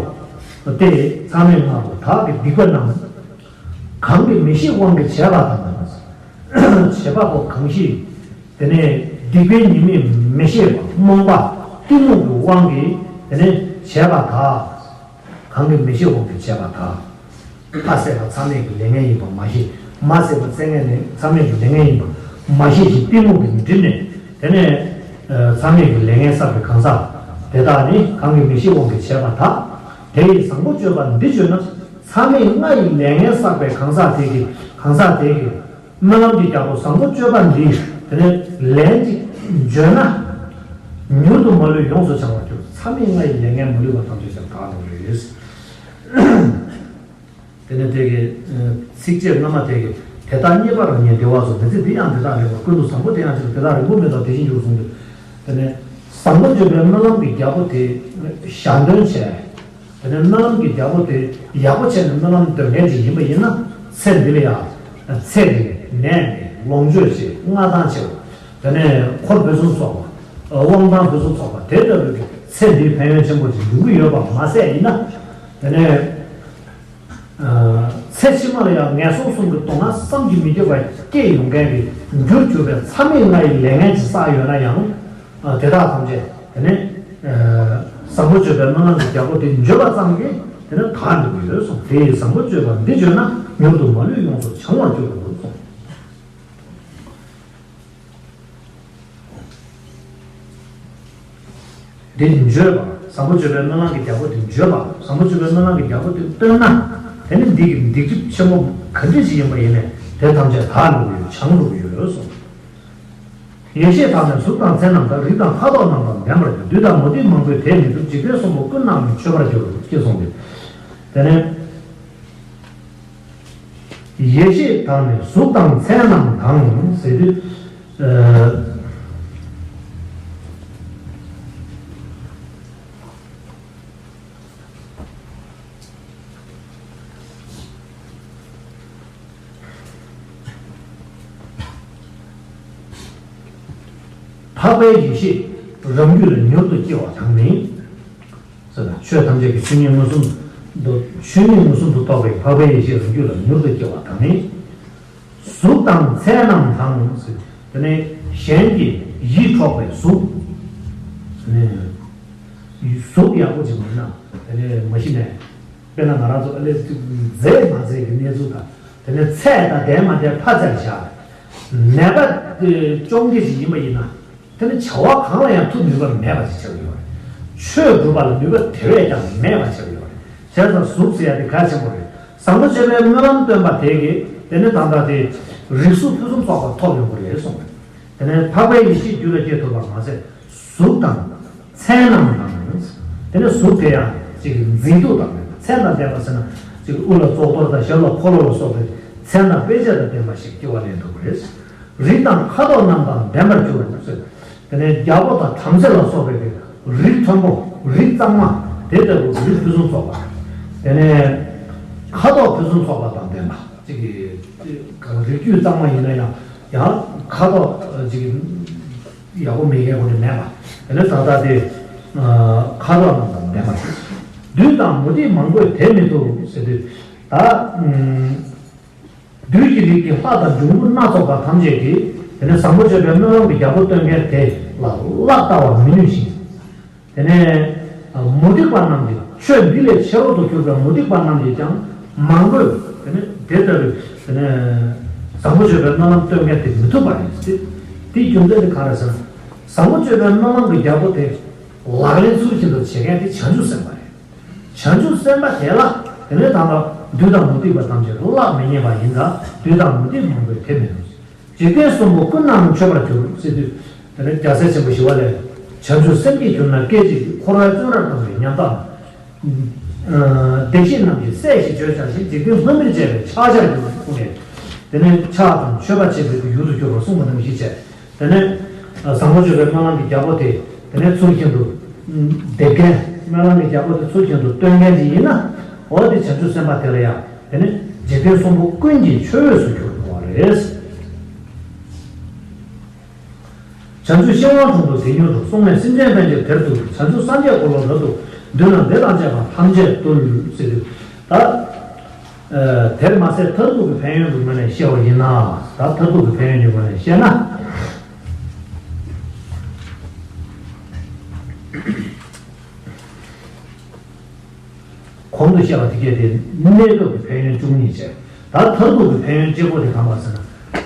སྟེ། མཚམས་མེད་ལྔ་པོ་དག་གི་སྡིག་པ་རྣམས་གང་གིས་མི་ཤེས་དབང་གིས་བྱས་པ་དང་། བྱེད་པ་པོ་གང་ཞིག་དེ་ནས་སྡིག་པའི་ཉེས་དམིགས་མི་ཤེས་པ། རྨོངས་པ་གཏི་མུག་གི་དབང་གིས་དེ་ནས་བྱས་པ་དག་གང་གིས་མི་ཤེས་དབང་གིས་བྱས་པ་དག་ཕ་བསད་པ་མཚམས་མེད་ཀྱི་ལས་ངན་ཡིན་པ་མ་ཤེས། མ་བསད་པ་མཚན་ངན་ནི་མཚམས་མེད་ཀྱི་ལས་ངན་ཡིན་པ་མ་ཤེས་ཤིང་གཏི་མུག་གིས་བསྒྲིབས་ནས། དེ་ནས་མཚམས་མེད་ཀྱི་ལས་ངན་བསགས་པའི་གང་ཟག་དེ་དག་ནི་གང་གིས་མི་ཤེས་དབང་གིས་བྱས་པ་དག་དེ་ཡི་བཟང་པོ་སྤྱོད་པ་འདི་བརྗོད་ན། མཚམས་མེད་ལྔ་ཡི་ལས་ངན་བསགས་པའི་གང་ཟག་དེ་གིས། གང་ཟག་དེ་གིས། སྨོན་ལམ་གྱི་རྒྱལ་པོ་བཟང་པོ་སྤྱོད་པ་འདི་དེ་ནས་ལན་གཅིག་བརྗོད་ན། མྱུར་དུ་མ་ལུས་ཡོངས་སུ་བྱང་བར་འགྱུར། མཚམས་མེད་ལྔ་ཡི་ལས་ངན་མ་ལུས་པ་ཐམས་ཅད་ཀྱང་དག་ནོ་རེད། དེ་ནས་དེ་གི་ཚིགས་བཅད་སྔ་མ་དེ་གི་དེ་དག་རྙེད་པ་རང་ཉིད་བདེ་བར་འཚོ། མི་ཚེ་འདི་ཡང་དེ་དག་ལེགས་པར། ཀུན་ཏུ་བཟང་པོ་དེ་ཡང་ཅི་འདྲ་བ། དེ་དག་རིང་པོ་མེད་པར་དེ་བཞིན་འགྱུར་གསུངས་ཏེ། དེ་ནས་བཟང་པོ་སྤྱོད་པའི་སྨོན་ལམ་གྱི་རྒྱལ་པོ་དེ་ཞལ་འདོན་བྱས། དེ་ནས་སྨོན་ལམ་གྱི་རྒྱལ་པོ་དེ་ཡག་པོ་བྱས་ནས་སྨོན་ལམ་འདོན་མཁན་ཅིག་ཡིན་པ་ཡིན་ན། ཚེ་འདི་ལ་ཡང་ཚེ་རིང་། ནད་མེད། ལོངས་སྤྱོད་ཆེ། མངའ་ཐང་ཆེ་བ། དེ་ནས་འཁོར་ཕུན་སུམ་ཚོགས་པ། དབང་ཐང་ཕུན་སུམ་ཚོགས་པ། དེ་ལྟ་བུའི་ཚེ་འདིའི་ཕན་ཡོན་ཆེན་པོ་ཅིག་འབྱུང་གི་ཡོད་པ་མ་ཟད་ཡིན་ན། དེ་ནས་ཚེ་ཕྱི་མ་ལ་ཡང་ངན་སོང་གསུམ་གྱི་སྡུག་བསྔལ་བསམ་གྱིས་མི་ཁྱབ་པ་སྐྱེས་ཡོང་མཁན་གྱི་རྒྱུར་གྱུར་པའི་མཚམས་མེད་ལྔ་ཡི་ལས་ངན་ཅིག་བསགས་ཡོད་ན་ཡང་། དེ་དག་ཐམས་ཅད་ དེ་ནས་བཟང་པོ་སྤྱོད་པའི་སྨོན་ལམ་གྱི་རྒྱལ་པོ་དེ་བརྗོད་པ་ཙམ་གྱིས་དེ་ནས་དག་འགྲོ་གི་ཡོད་གསུངས། དེ་ཡིས་བཟང་པོ་སྤྱོད་པ་འདི་བརྗོད་ན། མྱུར་དུ་མ་ལུས་ཡོངས་སུ་བྱང་བར་འགྱུར་རོ་གསུངས། འདི་བརྗོད་པ། བཟང་པོ་སྤྱོད་པའི་སྨོན་ལམ་གྱི་རྒྱལ་པོ་དེ་བརྗོད་པ། བཟང་པོ་སྤྱོད་པའི་སྨོན་ལམ་གྱི་རྒྱལ་པོ་དེ་བཏོན་ན། དེ་ནི་འདི་གི་སྡིག་སྒྲིབ་ཆེན་པོ་ག་འདྲ་ཞིག་ཡིན་པ་ཡིན་ནས་དེ་ཐམས་ཅད་དག་འགྲོ་གི་ཡོད། བྱང་འགྲོ་གི་ཡོད་གསུངས། ཡེ་ཤེས་དག་ནི་གཟུགས་དང་མཚན་རྣམས་དང་། རིགས་དང་ཁ་དོག་རྣམས་དང་ལྡན་པར་འགྱུར། བདུད་དང་མུ་སྟེགས་མང་པོས་དེ་མི་ཐུབ། འཇིག་རྟེན་གསུམ་པོ་ཀུན་རྣམས་མཆོད་པར་འགྱུར། ཅེས་གསུངས་ཏེ། དེ་ནས། ཡེ་ཤེས་དག་ནི་གཟུགས་དང་མཚན་རྣམས་དང་ཟེར་དུས། ཨ། འཕགས་པའི་ཡེ་ཤེས་རང་རྒྱུད་ལ་མྱུར་དུ་སྐྱེ་བ་དང་ནི། ཟེར་ན། ཆོས་ཐམས་ཅད་ཀྱི་ཆོས་ཉིད་མངོན་སུམ་དུ། ཆོས་ཉིད་མངོན་སུམ་དུ་རྟོགས་པའི་འཕགས་པའི་ཡེ་ཤེས་རང་རྒྱུད་ལ་མྱུར་དུ་སྐྱེ་བ་དང་ནི། གཟུགས་དང་མཚན་རྣམས་དང་ཟེར། དེ་ནས་གཞན་གྱི་ཡིད་འཕྲོག་པའི་གཟུགས། དེ་ནས་གཟུགས་ཡག་པོ་ཅིག་མིན་ན། དེ་ནས་མ་གཞི་ནས། དཔེར་ན་ང་རང་ཚོ་ཨ་ལས་ཅིག་མཛེས་མ་མཛེས་ཀྱི་གནས་ཚུལ་དང་། དེ་ནས་ཚད་དང་ལྡན་མ་ལྡན་ཕར་བཙལ་བཞག། ནད་པ་དེ་བཅོ་བརྒྱད་ཅིག་ཡིན་པ་ཡིན་ན། དེ་ནི་བྱ་བ་གང་ལ་ཡང་ཐུགས་ནུས་པ་མེད་པ་ཞིག་ཆགས་ཡོད་རེད། ཆོས་སྒྲུབ་པ་ལ་ནུས་པ་དེ་བས་ཀྱང་མེད་པ་ཆགས་ཡོད་རེད། བྱས་ཙང་གཟུགས་ཟེར་ཡ་དེ་གལ་ཆེན་པོ་རེད། བཟང་པོ་སྤྱོད་པའི་སྨོན་ལམ་བཏོན་པ་དེ་གིས་དེ་ནི་ད་ལྟ་དེ་རིགས་གཟུགས་ཕུན་སུམ་ཚོགས་པ་ཐོབ་ཡོང་གི་རེད་གསུངས་པས། དེ་ནས་འཕགས་པའི་ཡེ་ཤེས་རྒྱུད་ལ་སྐྱེ་ཐུབ་པ་མ་ཟད། གཟུགས་དང་མཚན་རྣམས་དང་། དེ་ནས་གཟུགས་དེ་ཡང་ཅིག་མཛེས་སྡུག་དང་ལྡན་པ། མཚན་དང་ལྡན་པ་ཟེར་ན། ཅིག་དབུ་ལ་བཙོག་གཏོར་དང་ཞབས་ལ་འཁོར་ལོ་ལ་སོགས་པའི་མཚན་དང་དཔེ་བྱད་དང་ལྡན་པ་ཞིག་སྐྱེ་བ་ལེན་ཐུབ་ཀྱི་རེད། རིགས་དང་ཁ་དོག་རྣམས་དང་ལྡན་པར་འགྱུར་རོ་ཟེར། དེ་ནས་རྒྱལ་པོ་དང་བྲམ་ཟེ་ལ་སོགས་པའི་རིགས་མཐོན་པོ། རིགས་གཙང་མ། དེ་ལྟ་བུ་རིགས་ཕུན་སུམ་ཚོགས་པ། དེ་ནས་ཁ་དོག་ཕུན་སུམ་ཚོགས་པ་དང་ལྡན་པ། ཅིག་གི་རིགས་རྒྱུད་གཙང་མ་ཡིན་ན་ཡང་། ཡང་ཁ་དོག་ཅིག་ཡག་པོ་མེད་མཁན་ཁོ་ནི་མེད་པ། དེ་ནས་ད་ལྟ་དེ་ཁ་དོག་རྣམས་དང་ལྡན་པ། བདུད་དང་མུ་སྟེགས་མང་པོས་དེ་མི་ཐུབ་ཟེར་དུས། ད་བདུད་ཀྱི་རིགས་ཀྱི་ལྷ་དང་འབྱུང་པོ་སྣ་ཚོགས་པ་ཐམས་ཅད་ཀྱིས་དེ་ནས་བཟང་པོ་སྤྱོད་པའི་སྨོན་ལམ་གྱི་རྒྱལ་པོ་བཏོན་མཁན་དེ་ལ་གླགས་བལྟ་བར་མི་ནུས་ཤིང་། དེ་ནས་མུ་སྟེགས་པ་རྣམས་ཀྱིས། ཆོས་འདི་ལས་ཆེ་རབ་ཏུ་གྱུར་པའི་མུ་སྟེགས་པ་རྣམས་ཀྱིས་ཀྱང་མང་པོས་དེ་ནས་དེ་ལྟ་བུའི་དེ་ནས་བཟང་པོ་སྤྱོད་པའི་སྨོན་ལམ་བཏོན་མཁན་དེ་མི་ཐུབ་པ་ཡིན་ཏེ། དེའི་རྒྱུ་མཚན་དེ་ག་རེ་ཟེར་ན། བཟང་པོ་སྤྱོད་པའི་སྨོན་ལམ་གྱི་རྒྱལ་པོ་དེ་ལག་ལེན་ཚུལ་བཞིན་དུ་བྱེད་མཁན་དེ་བྱང་ཆུབ་སེམས་དཔའ་རེད། བྱང་ཆུབ་སེམས་དཔའ་དེ་ལ་དེ་ནས་ད་ལྟ་བདུད་དང་མུ་སྟེགས་པ་ཐམས་ཅད་གླགས་མི་རྙེད་པ་ཡིན་ལ། བདུད་དང་མུ་སྟེགས་མང་པོས་དེ་མི་ནུས། འཇིག་རྟེན་གསུམ་པོ་ཀུན་རྣམས་མཆོད་པར་འགྱུར་ཟེར་དུས། དེ་ནས་རྒྱལ་སྲས་ཆེན་པོ་ཞི་བ་ལྷས། བྱང་ཆུབ་སེམས་བསྐྱེད་གྱུར་ན་སྐད་ཅིག་གིས། འཁོར་བའི་བཙོན་རར་བཏང་བའི་ཉམ་ཐག་ནི། བདེ་གཤེགས་རྣམས་ཀྱི་སྲས་ཞེས་བརྗོད་བྱ་ཞིང་། འཇིག་རྟེན་ལྷུང་བཟེད་བཅས་པའི་ཕྱག་རྒྱར་འགྱུར་གསུངས་ནས། དེ་ནས་ཕྱག་དང་མཆོད་པ་བྱེད་པའི་ཡུལ་དུ་གྱུར་རོ་གསུངས་པ་ནང་བཞིན་བྱས། དེ་ནས་བཟང་པོ་སྤྱོད་པའི་སྨོན་ལམ་གྱི་རྒྱལ་པོ་དེ། དེ་ནས་ཚུལ་བཞིན་དུ་འདེབས་མཁན། སྨོན་ལམ་གྱི་རྒྱལ་པོ་དེ་ཚུལ་བཞིན་དུ་བཏོན་མཁན་ཅིག་ཡིན་ན། འོ་དེ་བྱང་ཆུབ་སེམས་དཔའ་དེ་ལ་ཡང་དེ་ནས་འཇིག་རྟེན་གསུམ་པོ་ཀུན་གྱི་མཆོད་འོས་སུ་གྱུར་འགྲོ་བ་རེད། བྱང་ཆུབ་ཤིང་དབང་དྲུང་དུ་དེ་མྱུར་འགྲོ། སོང་ནས་སེམས་ཅན་ཕན་ཕྱིར་དེར་འདུག་སྟེ། བྱང་ཆུབ་སངས་རྒྱས་འཁོར་ལོ་རབ་ཏུ་འདུས་ན། དེ་དང་བཅས་པ་ཐམས་ཅད་བཏུལ་ཟེར་དུས། ད་དེར་མ་ཟད་མཐར་ཐུག་གི་ཕན་ཡོན་གྱི་ངོས་ནས་བཤད་པ་ཡིན་ན། ད་མཐར་ཐུག་གི་ཕན་ཡོན་གྱི་ངོས་ནས་བཤད་ན། གོང་དུ་བཤད་པ་དེ་གས་དེ་གནས་སྐབས་ཀྱི་ཕན་ཡོན་བཅུ་གཉིས་བྱས། ད་མཐར་ཐུག་གི་ཕན་ཡོན་གཅིག་པོ་དེ་གང་བ་ཟེར་ན།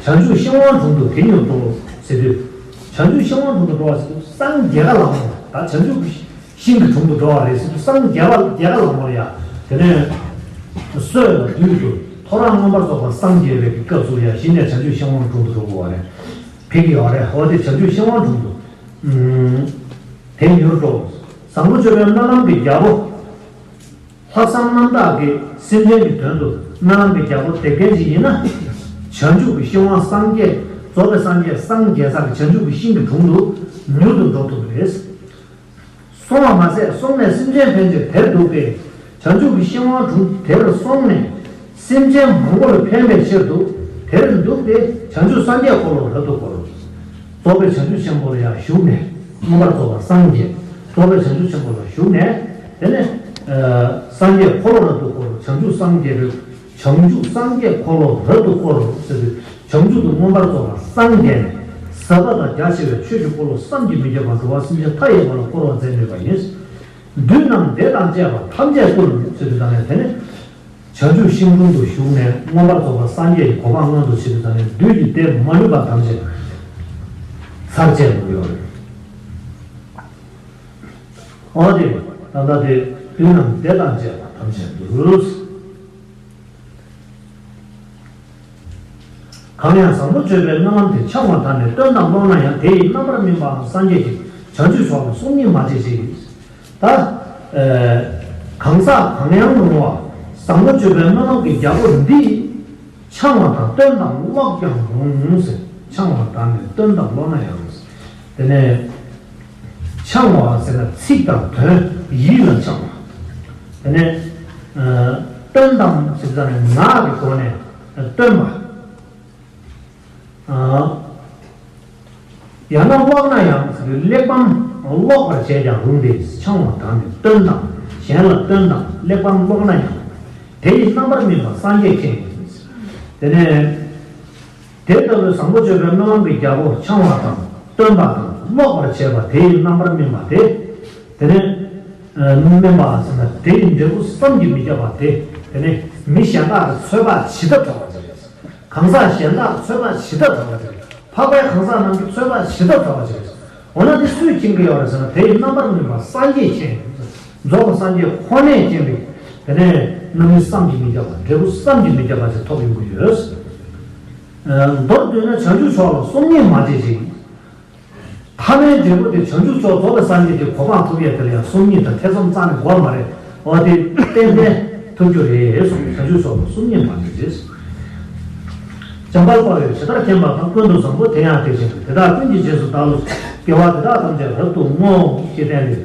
བྱང་ཆུབ་ཤིང་དབང་དྲུང་དུ་དེ་མྱུར་འགྲོ་ཟེར་དུས། བྱང་ཆུབ་ཤིང་དབང་དྲུང་དུ་འགྲོ་བ་ཟེར་དུས་སངས་རྒྱས་པ་ལ་མོ། ད་བྱང་ཆུབ་ཀྱི་ཤིང་གི་དྲུང་དུ་འགྲོ་བ་རེད་ཟེར་དུས་སངས་རྒྱས་པ་རྒྱས་པ་ལ་མོ་ལ་ཡ། དེ་ནས་སྲོད་ལ་བདུད་དུ་ཐོ་རངས་མངོན་པར་རྫོགས་པར་སངས་རྒྱས་པའི་སྐབས་སུ་ཡ་གཞི་ནས་བྱང་ཆུབ་ཤིང་དབང་དྲུང་དུ་འགྲོ་དགོས་པ་རེད། ཕེབས་ཀྱི་ཡོད་རེད། འོ་དེ་བྱང་ཆུབ་ཤིང་དབང་དྲུང་དུ་དེ་མྱུར་འགྲོ། བཟང་པོ་སྤྱོད་པའི་སྨོན་ལམ་གྱི་རྒྱལ་པོ། ལྷག་བསམ་རྣམ་དག་གིས་སེམས་ཅན་གྱི་དོན་དུ་སྨོན་ལམ་གྱི་རྒྱལ་པོ་འདེབས་མཁན་ཞིག་ཡིན་ན། བྱང་ཆུབ་ཀྱི་ཤིང་དབང་སངས་རྒྱས། རྫོགས་པའི་སངས་རྒྱས་སངས་རྒྱས་ས་ཀྱི་བྱང་ཆུབ་ཀྱི་ཤིང་གི་དྲུང་དུ་མྱུར་དུ་འགྲོ་ཐུབ་པ་རེད། སོང་བ་མ་ཟད། སོང་ནས་སེམས་ཅན་ཕན་ཕྱིར་དེར་འདུག་སྟེ། བྱང་ཆུབ་ཀྱི་ཤིང་དབང་དྲུང་དེར་སོང་ནས། སེམས་ཅན་མང་པོ་ལ་ཕན་པའི་ཕྱིར་དུ་དེར་འདུག་སྟེ། བྱང་ཆུབ་སངས་རྒྱས་འཁོར་ལོ་རབ་ཏུ་བསྐོར། རྫོགས་པའི་བྱང་ཆུབ་ཆེན་པོ་ལ་ཡང་ཞུགས་ནས། མངོན་པར་རྫོགས་པར་སངས་རྒྱས། རྫོགས་པའི་བྱང་ཆུབ་ཆེན་པོ་ལ་ཞུགས་ནས། དེ་ནས་སངས་རྒྱས་འཁོར་ལོ་རབ་ཏུ་བསྐོར། བྱང་ཆུབ་སངས་རྒྱས་པའི། བྱང་ཆུབ་སངས་རྒྱས་འཁོར་ལོ་རབ་ཏུ་བསྐོར་ཟེར་དུས། བྱང་ཆུབ་ཏུ་མངོན་པར་རྫོགས་པར་སངས་རྒྱས་ནས། ཟབ་པ་དང་རྒྱ་ཆེ་བའི་ཆོས་ཀྱི་འཁོར་ལོ་བསམ་གྱིས་མི་ཁྱབ་པ་འགྲོ་བ་སེམས་ཅན་མཐའ་ཡས་པ་ལ་བསྐོར་བ་མཛད་ནུས་པ་ཡིན། བདུད་རྣམས་སྡེ་དང་བཅས་པ་ཐམས་ཅད་ཀུན་ཟེར་དུས་ཙམ་ནས་དེ་ནི། བྱང་ཆུབ་ཤིང་དྲུང་དུ་བཞུགས་ནས་མངོན་པར་རྫོགས་པ་སངས་རྒྱས་ཀྱི་གོ་འཕང་མངོན་དུ་བྱེད་དུས་ཙམ་ནས་བདུད་ཀྱི་སྡེ་མ་ལུས་པ་ཐམས་ཅད་ཚར་བཅད་དགོས་ཡོད་རེད། འོ་དེ་ད་ལྟ་དེ་བདུད་རྣམས་སྡེ་དང་བཅས་པ་ཐམས་ཅད་འདུལ། གང་ཡང་བཟང་པོ་སྤྱོད་པའི་སྨོན་ལམ་དེ་འཆང་བ་དག་ནི་སྟོན་དང་ཀློག་ན་ཡང་དེ་ཡི་རྣམ་པར་སྨིན་པའམ་སངས་རྒྱས་ཀྱི་བྱང་ཆུབ་མཆོག་ལ་སོམ་ཉི་མ་བྱེད་ཅིག་ད། གང་ཟག་གང་ཡང་རུང་བ་བཟང་པོ་སྤྱོད་པའི་སྨོན་ལམ་གྱི་རྒྱལ་པོ་འདི། འཆང་བ་དང་སྟོན་དང་ཀློག་ཀྱང་རུང་ཟེར། འཆང་བ་དག་ནི་སྟོན་དང་ཀློག་ན་ཡང་། དེ་ནས་འཆང་བ་ཟེར་ན་ཚིག་དང་དོན་ཡིད་ལ་འཆང་བ། དེ་ནས་སྟོན་དང་ཟེར་ན་ངག་གི་སྒོ་ནས་སྟོན་པ། ཡང་ན་ཀློག་ན་ཡང་ཟེར་དུས་གླེགས་བམ་ཀློག་པར་བྱས་ཀྱང་རུང་སྟེ། འཆང་བ་དག་ནི་སྟོན་དང་གཞན་ལ་སྟོན་དང་གླེགས་བམ་ཀློག་ན་ཡང་། དེ་ཡི་རྣམ་པར་སྨིན་པ་སངས་རྒྱས་མཁྱེན་ཡིན། དེ་ནས་དེ་ལྟ་བུའི་བཟང་པོ་སྤྱོད་པའི་སྨོན་ལམ་གྱི་རྒྱལ་པོ་འཆང་བ་དང་སྟོན་པ་དང་ཀློག་པར་བྱེད་པ་དེ་ཡི་རྣམ་པར་སྨིན་པ་དེ། དེ་ནས་སྨིན་པ་ཟེར་ན་དེ་ཡི་འབྲས་བུ་བསམ་གྱིས་མི་ཁྱབ་པ་དེ། དེ་ནས་མི་གཞན་དག་གི་ཚོད་དཔག་བྱེད་ཐབས་བྲལ་བ་ཅིག་རེད། གང་ཟག་གཞན་དག་ཚོད་དཔག་བྱེད་ཐབས་བྲལ་བ་ཅིག་རེད། འཕགས་པའི་གང་ཟག་རྣམས་ཀྱི་ཚོད་དཔག་བྱེད་ཐབས་བྲལ་བ་ཅིག་རེད། འོ་ན་དེ་སུས་མཁྱེན་གྱི་ཡོད་རེད་ཟེར་ན་དེ་ཡི་རྣམ་པར་སྨིན་པ་སངས་རྒྱས་མཁྱེན། རྫོགས་པ་སངས་རྒྱས་ཁོ་ནས་མཁྱེན་པའི་དེ་ནས་རྣམ་སྨིན་བསམ་གྱིས་མི་ཁྱབ་པ་འབྲས་བུ་བསམ་གྱིས་མི་ཁྱབ་པ་ཅིག་ཐོབ་ཡོང་གི་ཡོད། མདོར་བསྡུས་ན་བྱང་ཆུབ་མཆོག་ལ་སོམ་ཉི་མ་བྱེད་ཅིག་ཐ་མའི་འབྲས་བུ་དེ་བྱང་ཆུབ་མཆོག་རྫོགས་པའི་སངས་རྒྱས་ཀྱི་གོ་འཕང་ཐོབ་ཡས་དེ་ལ་ཡང་སོམ་ཉི་དང་ཐེ་ཚོམ་རྩ་ནས་དགོས་མ་རེད། འོ་དེ་ཏན་ཏན་ཐོབ་རྒྱུ་རེད་གསུངས། བྱང་ཆུབ་མཆོག་ལ་སོམ་ཉི་མ་བྱེད་ཅིག་འཇམ་དཔལ་དཔའ་བོས་ཇི་ལྟར་མཁྱེན་པ་དང་། ཀུན་ཏུ་བཟང་པོ་དེ་ཡང་དེ་བཞིན་དུ། དེ་དག་ཀུན་གྱི་རྗེས་སུ་བདག་སློབ་ཅིང་། དགེ་བ་འདི་དག་ཐམས་ཅད་རབ་ཏུ་བསྔོ། ཞེས་བསྟན་ཏེ།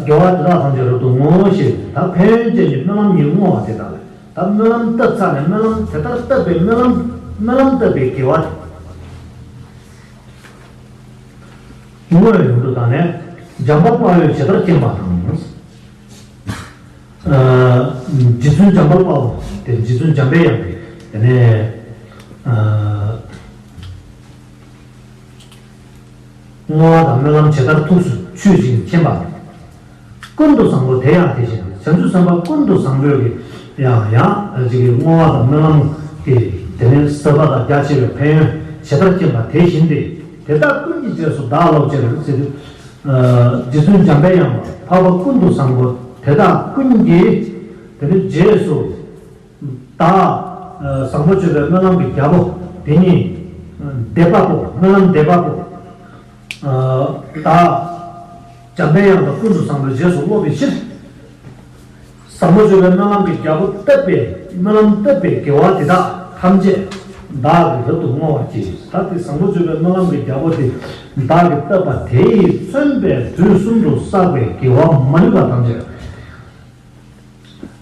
དགེ་བ་འདི་དག་ཐམས་ཅད་རབ་ཏུ་བསྔོ་ཞེས་ད་ཕན་ཡོན་ཅན་གྱི་སྨོན་ལམ་གཉིས་བསྔོ་བ་དེ་དག་ལ། ད་སྨོན་ལམ་བཏབ་ཚར་ནས་སྨོན་ལམ་དེ་ལྟར་བཏབ་པའི་སྨོན་ལམ་སྨོན་ལམ་བཏབ་པའི་དགེ་བ་དེ། བསྔོ་བའི་ཡོང་དུ་བཏང་ནས། འཇམ་དཔལ་དཔའ་བོས་ཇི་ལྟར་མཁྱེན་པ་དང་། རྗེ་བཙུན་འཇམ་དཔལ་དཔའ་བོ་དེ་རྗེ་བཙུན་འཇམ་པའི་དབྱངས་ཏེ། དེ་ནས་བསྔོ་བ་དང་སྨོན་ལམ་ཇི་ལྟར་ཐུགས་སུ་ཆུད་ཅིང་མཁྱེན་པ། ཀུན་ཏུ་བཟང་པོ་དེ་ཡང་དེ་བཞིན་དུ། བྱང་ཆུབ་སེམས་དཔའ་ཀུན་ཏུ་བཟང་པོས་ཀྱི་ཡང་ཡང་ཅིག་གི་བསྔོ་བ་དང་སྨོན་ལམ་གྱི་དེ་ནས་ཟབ་པ་དང་རྒྱ་ཆེ་བའི་ཕན་ཡོན་ཇི་ལྟར་མཁྱེན་པ་དེ་བཞིན་ཏེ། དེ་དག་ཀུན་གྱི་རྗེས་སུ་བདག་སློབ་ཅིང་ཟེར་དུས། རྗེ་བཙུན་འཇམ་པའི་དབྱངས་འཕགས་པ་ཀུན་ཏུ་བཟང་པོ་དེ་དག་ཀུན་གྱི་དེ་ནི་རྗེས་སུ་བདག་བཟང་པོ་སྤྱོད་པའི་སྨོན་ལམ་གྱི་རྒྱལ་པོ་དེ་ཉིད་འདེབས་པ་པོ། སྨོན་ལམ་འདེབས་པ་པོ། བདག་འཇམ་པའི་དབྱངས་དང་ཀུན་ཏུ་བཟང་པོའི་རྗེས་སུ་སློབ་པའི་ཕྱིར། བཟང་པོ་སྤྱོད་པའི་སྨོན་ལམ་གྱི་རྒྱལ་པོ་བཏབ་པའི་སྨོན་ལམ་བཏབ་པའི་དགེ་བ་དེ་དག་ཐམས་ཅད་བདག་གིས་རབ་ཏུ་བསྔོ་བར་བགྱི། ད་དེ་བཟང་པོ་སྤྱོད་པའི་སྨོན་ལམ་གྱི་རྒྱལ་པོ་དེ་བདག་གིས་བཏབ་པ་དེ་ཡིས་མཚོན་པའི་དུས་གསུམ་དུ་བསགས་པའི་དགེ་བ་མ་ལུས་པ་ཐམས་ཅད།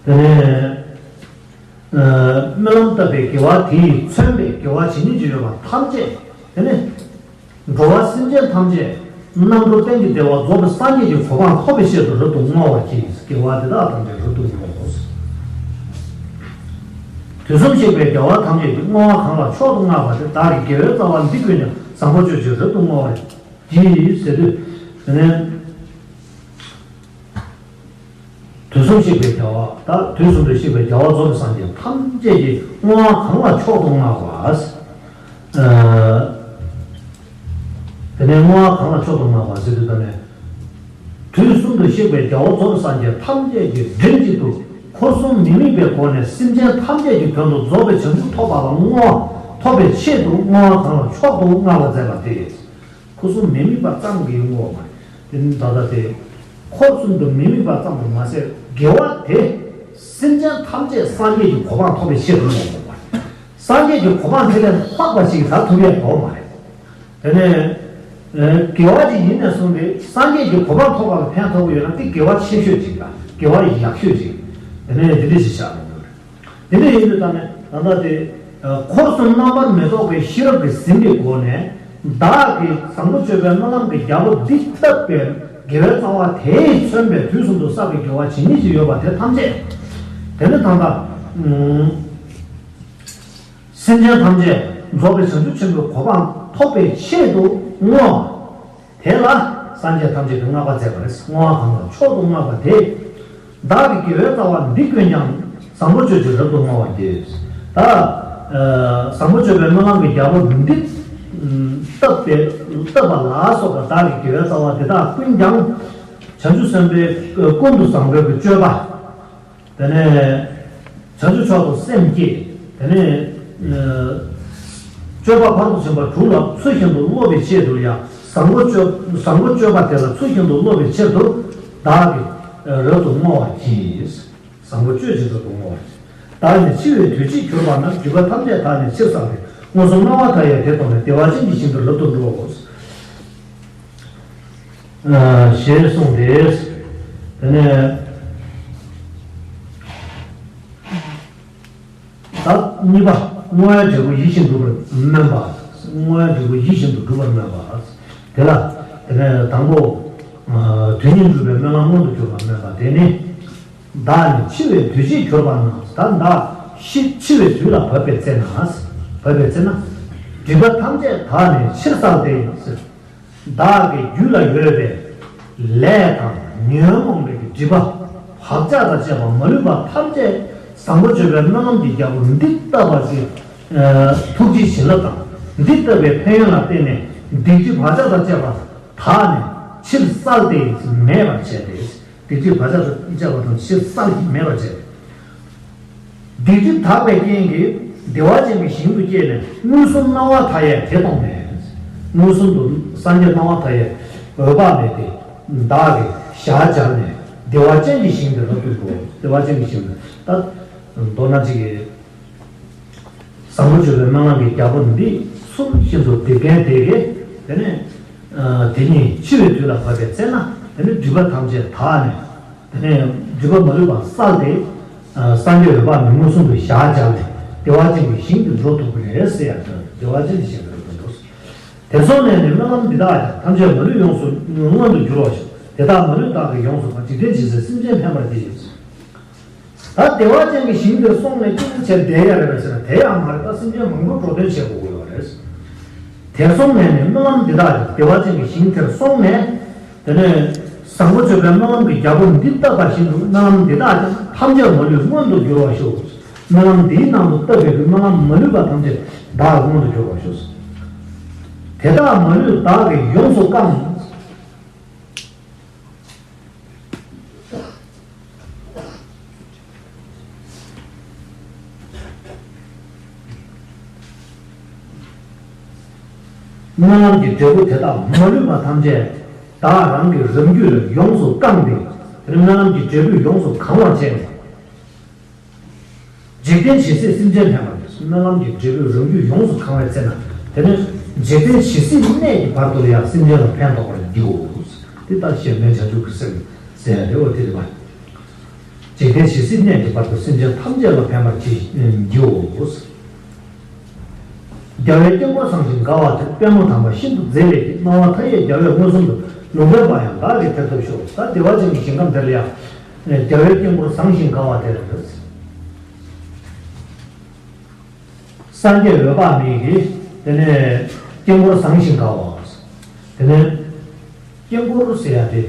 དེ་ནས་སྨོན་ལམ་བཏབ་པའི་དགེ་བ་དེ་ཡིས་མཚོན་པའི་དགེ་བ་ཇི་སྙེད་ཅིག་ཡོད་པ་ཐམས་ཅད། དེ་ནས། འགྲོ་བ་སེམས་ཅན་ཐམས་ཅད་རྣམ་གྲོལ་གཏན་གྱི་བདེ་བ་རྫོགས་པའི་སངས་རྒྱས་ཀྱི་གོ་འཕང་ཐོབ་པའི་ཆེད་དུ་རབ་ཏུ་བསྔོ་བར་བགྱི། དགེ་བ་འདི་དག་ཐམས་ཅད་རབ་ཏུ་བསྔོ། དུས་གསུམ་གཤེགས་པའི་རྒྱལ་བ་ཐམས་ཅད་ཀྱིས། བསྔོ་བ་གང་ལ་མཆོག་ཏུ་བསྔགས་པ་དེ། བདག་གི་དགེ་བའི་རྩ་བ་འདི་ཀུན་ཀྱང་། བཟང་པོ་སྤྱོད་ཕྱིར་རབ་ཏུ་བསྔོ་བར་བགྱི། ཟེར་དུས་དེ་ནས། དུས་གསུམ་གཤེགས་པའི་རྒྱལ་བ། ད་དུས་གསུམ་དུ་གཤེགས་པའི་རྒྱལ་བ་རྫོགས་པའི་སངས་རྒྱས་ཐམས་ཅད་ཀྱིས་བསྔོ་བ་གང་ལ་མཆོག་ཏུ་བསྔགས་པ། དེ་ནས་བསྔོ་བ་གང་ལ་མཆོག་ཏུ་བསྔགས་པ་ཟེར་དུས་ད་ནས། དུས་གསུམ་དུ་གཤེགས་པའི་རྒྱལ་བ་རྫོགས་པའི་སངས་རྒྱས་ཐམས་ཅད་ཀྱིས་མགྲིན་གཅིག་ཏུ་འཁོར་གསུམ་མི་དམིགས་པའི་སྒོ་ནས་སེམས་ཅན་ཐམས་ཅད་ཀྱི་དོན་དུ་རྫོགས་པའི་བྱང་ཆུབ་ཐོབ་པ་ལ་བསྔོ་བ་ཐོབ་པའི་ཆེད་དུ་བསྔོ་བ་གང་ལ་མཆོག་ཏུ་བསྔགས་པ་མཛད་པ་སྟེ། འཁོར་གསུམ་མི་དམིགས་པ་ཙམ་གྱིས་བསྔོ་བ་མ་རེད། དེ་ནི་ད་ལྟ་དེ། འཁོར་གསུམ་དུ་མི་དམིགས་པ་ཙམ་དུ་མ་ཟད། དགེ་བ་དེ་སེམས་ཅན་ཐམས་ཅད་སངས་རྒྱས་ཀྱི་གོ་འཕང་ཐོབ་པའི་ཆེད་དུ་བསྔོ་བ་མ་རེད། སངས་རྒྱས་ཀྱི་གོ་འཕང་དེ་ལས་ལྷག་པ་ཞིག་ད་ཐུབ་ཡས་ཡོད་མ་རེད། དེ་ནས། དགེ་བ་ཅིག་ཡིན་ནས་བཟུང་སྟེ་སངས་རྒྱས་ཀྱི་གོ་འཕང་ཐོབ་པ་ལ་ཕན་ཐོགས་ཀྱི་ཡོད་ན་དེ་དགེ་བ་ཆེ་ཤོས་ཅིག་དང་དགེ་བ་ཡག་ཤོས་ཅིག་དེ་ནས་དེ་འདྲ་ཞིག་བཞག་དགོས་རེད། དེ་འདྲ་ཡིན་དུས་ད་ནི་ད་ལྟ་དེ། འཁོར་གསུམ་རྣམ་པར་མི་རྟོག་པའི་ཤེས་རབ་ཀྱིས་ཟིན་པའི་སྒོ་ནས། བདག་གིས་བཟང་པོ་སྤྱོད་པའི་སྨོན་ལམ་གྱི་རྒྱལ་པོ་འདི་བཏབ་པའི་དགེ་བའི་རྩ་བ་དེས་མཚོན་པའི་དུས་གསུམ་དུ་བསགས་པའི་དགེ་བ་ཇི་སྙེད་ཅིག་ཡོད་པ་དེ་ཐམས་ཅད། དེ་ནི་ད་ལྟ། སེམས་ཅན་ཐམས་ཅད་ རྫོགས་པའི་བྱང་ཆུབ་ཆེན་པོའི་གོ་འཕང་ཐོབ་པའི་ཆེད་དུ་བསྔོ་བ། དེ་ལ་སངས་རྒྱས་ཐམས་ཅད་ཀྱིས་བསྔགས་པ་མཛད་པ་རེད། བསྔོ་བ་གང་ལ་མཆོག་ཏུ་བསྔགས་པ་དེ། བདག་གི་དགེ་བའི་རྩ་བ་འདི་ཀུན་ཀྱང་། བཟང་པོ་སྤྱོད་ཅིང་རབ་ཏུ་བསྔོ་བར་བགྱི། ད་ཨ་བཟང་པོ་སྤྱོད་པའི་སྨོན་ལམ་གྱི་རྒྱལ་པོ་འདི་ཨ་བཏབ་པའི་བཏབ་པ་ལ་སོགས་པ་བདག་གི་དགེ་བའི་རྩ་བ་འདི་དག་ཀུན་ཀྱང་། བྱང་ཆུབ་སེམས་དཔའི་ཀུན་ཏུ་བཟང་པོའི་སྤྱོད་པ། དེ་ནས་བྱང་ཆུབ་མཆོག་ཏུ་སེམས་བསྐྱེད། དེ་ནས་ཨ་སྤྱོད་པ་ཕར་ཕྱིན་པ་དྲུག་ལ་ཚུལ་བཞིན་དུ་སློབ་པའི་ཆེད་དུ་ཡང་བཟང་པོ་སྤྱོད་བཟང་པོ་སྤྱོད་པ་དེ་ལ་ཚུལ་བཞིན་དུ་སློབ་པའི་ཆེད་དུ་བདག་གིས་རབ་ཏུ་བསྔོ་བར་བགྱི། བཟང་པོ་སྤྱོད་ཅིང་རབ་ཏུ་བསྔོ་བར་བགྱི། བདག་ནི་འཆི་བའི་དུས་གཅིག་གྱུར་པ་ན། སྒྲིབ་པ་ཐམས་ཅད་དག་ནས་ཕྱིར་བསལ་ཏེ། མངོན་སུམ་སྣང་བ་མཐའ་ཡས་དེ་མཐོང་ནས། བདེ་བ་ཅན་གྱི་ཞིང་དུ་རབ་ཏུ་འགྲོ། ཞེས་གསུངས་ཏེ། དེ་ནས་ད་གཉིས་པ། བསྔོ་བའི་འབྲས་བུ་ཡིད་བཞིན་འགྲུབ་པར་སྨོན་པ། བསྔོ་བའི་འབྲས་བུ་ཡིད་བཞིན་དུ་འགྲུབ་པར་སྨོན་པ། དེ་ལ་དེ་ནས་དང་པོ། དོན་གཉིས་འགྲུབ་པའི་སྨོན་ལམ་མངོན་དུ་གྱུར་པར་སྨོན་པ་དེ་ནི། བདག་ནི་འཆི་བའི་དུས་གཅིག་གྱུར་པ་ན། ད་བདག་ཤི་འཆི་བའི་དུས་ལ་བབ་པའི་ཚེ་ན། བབ་པའི་ཚེ་ན། སྒྲིབ་པ་ཐམས་ཅད་དག་ནས་ཕྱིར་བསལ་ཏེ། བདག་གི་རྒྱུད་ལ་ཡོད་པའི་ལས་དང་ཉོན་མོངས་པའི་སྒྲིབ་པ་བག་ཆགས་དང་བཅས་པ་མ་ལུས་པ་ཐམས་ཅད་བཟང་པོ་སྤྱོད་པའི་སྨོན་ལམ་གྱི་རྒྱལ་པོ་འདི་བཏབ་པ་ཅིག་ཐུགས་རྗེའི་བྱིན་རླབས་དང་འདི་བཏབ་པའི་ཕན་ཡོན་ལ་བརྟེན་ནས་སྡིག་སྒྲིབ་བག་ཆགས་དང་བཅས་པ་དག་ནས་ཕྱིར་བསལ་ཏེ་མེད་པར་བྱས་ཏེ། སྡིག་སྒྲིབ་བག་ཆགས་དང་བཅས་པ་དང་ཕྱིར་བསལ་ཞིང་མེད་པར་བྱས་ཏེ། སྡིག་སྒྲིབ་དག་པའི་རྐྱེན་གྱིས་བདེ་བ་ཅན་གྱི་ཞིང་དུ་སྐྱེས་ནས་མངོན་སུམ་སྣང་བ་མཐའ་ཡས་དེ་མཐོང་ནས། མངོན་སུམ་དུ་སངས་རྒྱས་སྣང་བ་མཐའ་ཡས་འོད་དཔག་མེད་དེ་བདག་གིས་ཞལ་སྦྱར་ནས་བདེ་བ་ཅན་གྱི་ཞིང་དུ་རབ་ཏུ་འགྲོ། བདེ་བ་ཅན་གྱི་ཞིང་དུ་ད་མདོར་ན་ཅིག་གིས། བཟང་པོ་སྤྱོད་པའི་སྨོན་ལམ་གྱི་རྒྱལ་པོ་འདི་ཚུལ་བཞིན་དུ་བསྒྲུབ་མཁན་དེ་གས་དེ་ནས་དེ་ཉིད་འཆི་བའི་དུས་ལ་བབ་པའི་ཚེ་ན་དེ་ནས་སྒྲིབ་པ་ཐམས་ཅད་དག་ནས་དེ་ནས་སྒྲིབ་པ་མ་ལུས་པ་བསལ་ཏེ། སངས་རྒྱས་འོད་དཔག་མེད་མངོན་སུམ་དུ་ཞལ་སྦྱར་ནས་བདེ་བ་ཅན་གྱི་ཞིང་དུ་འགྲོ་ཐུབ་ཀྱི་རེད་ཟེར་ཡ་དེ་བདེ་བ་ཅན་གྱི་ཞིང་དུ་འགྲོ་ཐུབ། དེར་སོང་ནས་ནི་སྨོན་ལམ་འདི་དག་ཀྱང་ཐམས་ཅད་མ་ལུས་ཡོངས་སུ་མངོན་དུ་འགྱུར་བར་ཤོག་དེ་དག་མ་ལུས་བདག་གིས་ཡོངས་སུ་བསྔོ། འཇིག་རྟེན་ཇི་སྲིད་སེམས་ཅན་ཕན་པར་བགྱི། ད་བདེ་བ་ཅན་གྱི་ཞིང་དེར་སོང་ནས་སྐྱིད་པོ་བྱས་བསྡད་ཡ་རེད་པས་ཟེར་ན་དེ་ཡང་མ་རེད། ད་སེམས་ཅན་མང་པོ་འགྲོ་དོན་བྱེད་དགོས་ཀྱི་ཡོད་རེད། དེར་སོང་ནས་ནི་སྨོན་ལམ་འདི་དག་ཀྱང་བདེ་བ་ཅན་གྱི་ཞིང་དེར་སོང་ནས། དེ་ནས་བཟང་པོ་སྤྱོད་པའི་སྨོན་ལམ་གྱི་རྒྱལ་པོ་འདི་བཏབ་པ་བཞིན་དུ་སྨོན་ལམ་འདི་དག་ཀྱང་ཐམས་ཅད་མ་ལུས་མངོན་དུ་འགྱུར་བར་ཤོག་སྨོན་ལམ་འདིའི་ནང་དུ་བཏབ་པའི་སྨོན་ལམ་མ་ལུས་པ་ཐམས་ཅད་བདག་མངོན་དུ་འགྱུར་བར་ཤོག་དེ་དག་མ་ལུས་བདག་གིས་ཡོངས་སུ་བསྐང་། སྨོན་ལམ་གྱི་འབྲས་བུ་དེ་དག་མ་ལུས་པ་ཐམས་ཅད་བདག་རང་གི་རང་རྒྱུད་ལ་ཡོངས་སུ་བསྐངས་ཏེ། དེ་ནས་སྨོན་ལམ་གྱི་འབྲས་བུས་ཡོངས་སུ་གང་བར་བྱས་ནས། འཇིག་རྟེན་ཇི་སྲིད་སེམས་ཅན་ཕན་པར་བགྱི། སྨོན་ལམ་གྱི་འབྲས་བུས་རང་རྒྱུད་ཡོངས་སུ་གང་བའི་ཚེ་ན། དེ་ནས་འཇིག་རྟེན་ཇི་སྲིད་གནས་ཀྱི་བར་དུ་ཡང་སེམས་ཅན་ལ་ཕན་ཐོགས་པར་བགྱིའོ། འདི་ལྟར་གཞན་ཕན་བྱང་ཆུབ་ཀྱི་སེམས་ཟེར་ཡ་རེད་འོ་དེ་རེད་པ། འཇིག་རྟེན་ཇི་སྲིད་གནས་ཀྱི་བར་དུ་སེམས་ཅན་ཐམས་ཅད་ལ་ཕན་པར་བགྱིའོ། རྒྱལ་བའི་དཀྱིལ་འཁོར་བཟང་ཞིང་དགའ་བ་དེར། པདྨོ་དམ་པ་ཤིན་ཏུ་མཛེས་པའི་སྐྱེས། སྣང་བ་མཐའ་ཡས་རྒྱལ་བས་མངོན་སུམ་དུ། ལུང་བསྟན་པ་ཡང་བདག་གིས་དེར་ཐོབ་ཤོག་ད་བདེ་བ་ཅན་གྱི་ཞིང་ཁམས་དེར་ཡང་། རྒྱལ་བའི་དཀྱིལ་འཁོར་བཟང་ཞིང་དགའ་བ་དེར། སངས་རྒྱས་འོད་དཔག་མེད་ཀྱི་དེ་ནས་དཀྱིལ་འཁོར་བཟང་ཞིང་དགའ་བ། དེ་ནས་དཀྱིལ་འཁོར་ཟེར་ཡ་དེ།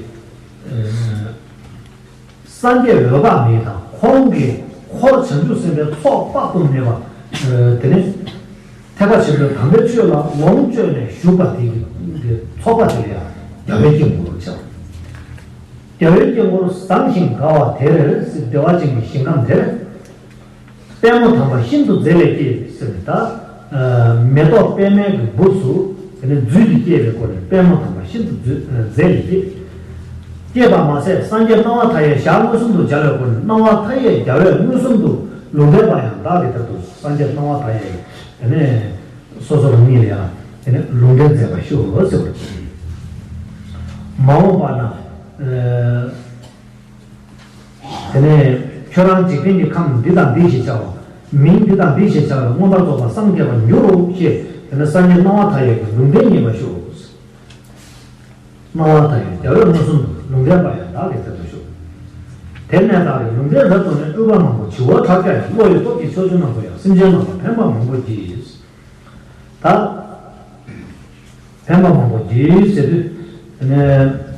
སངས་རྒྱས་འོད་དཔག་མེད་དང་ཁོང་གི་འཁོར་བྱང་ཆུབ་སེམས་དཔའི་ཚོགས་དཔག་ཏུ་མེད་པ། དེ་ནས་ཐེག་པ་ཆེན་པོའི་དམ་པའི་ཆོས་ལ་ལོངས་སྤྱོད་ནས་བཞུགས་པ་དེ་གི་ཚོགས་པ་དེ་ལ་ཡང་རྒྱལ་བའི་དཀྱིལ་འཁོར་ལ་བྱ། རྒྱལ་བའི་དཀྱིལ་འཁོར་བཟང་ཞིང་དགའ་བ་དེར་བདེ་བ་ཅན་གྱི་ཞིང་ཁམས་དེར། པདྨོ་དམ་པ་ཤིན་ཏུ་མཛེས་པའི་སྐྱེས་ཟེར་ནས་ད། མེ་ཏོག་པདྨའི་གི་སྦུབས་སུ་དེ་ནས་རྫུས་ཏེ་སྐྱེས་པའི་སྒོ་ནས་པདྨོ་དམ་པ་ཤིན་ཏུ་མཛེས་མཛེས་པའི་སྐྱེས། སྐྱེས་པ་མ་ཟད་སངས་རྒྱས་སྣང་བ་མཐའ་ཡས་ཞལ་མངོན་སུམ་དུ་མཇལ་བའི་སྒོ་ནས་སྣང་བ་མཐའ་ཡས་རྒྱལ་བས་མངོན་སུམ་དུ་ལུང་བསྟན་པ་ཡང་བདག་གིས་དེར་ཐོབ། སངས་རྒྱས་སྣང་བ་མཐའ་ཡས་དེ་ནས་སོ་སོ་རང་ཉིད་ལ་ཡང་དེ་ནས་ལུང་བསྟན་མཛད་པར་ཤོག་ཟེར་བ། མ་འོངས་པ་ན། དེ་ནས་ཁྱོད་རང་འཇིག་རྟེན་གྱི་ཁམས་འདི་དང་འདི་ཞེས་བྱ་བ། མིང་འདི་དང་འདི་ཞེས་བྱ་བའི་མངོན་པར་རྫོགས་པར་སངས་རྒྱས་པར་འགྱུར་རོ་ཞེས་དེ་ནས་སངས་རྒྱས་སྣང་བ་མཐའ་ཡས་ཀྱི་ལུང་བསྟན་རྙེད་པར་ཤོག་སྣང་བ་མཐའ་ཡས་རྒྱལ་བས་མངོན་སུམ་དུ་ལུང་བསྟན་པ་ཡང་བདག་གིས་དེར་ཐོབ་ཤོག་དེ་ནས་བདག་གིས་ལུང་བསྟན་རབ་ཏུ་ནས་དབུལ་བ་མང་པོ་བྱི་བ་ཁྲག་རྒྱ་ཡིས། བློ་ཡི་སྟོབས་ཀྱིས་ཕྱོགས་བཅུ་རྣམས་སུ་ཡང་། སེམས་ཅན་རྣམས་ལ་ཕན་པ་མང་པོ་བགྱིས། ད་ཕན་པ་མང་པོ་འདི་ཟེར་དུས་ནས།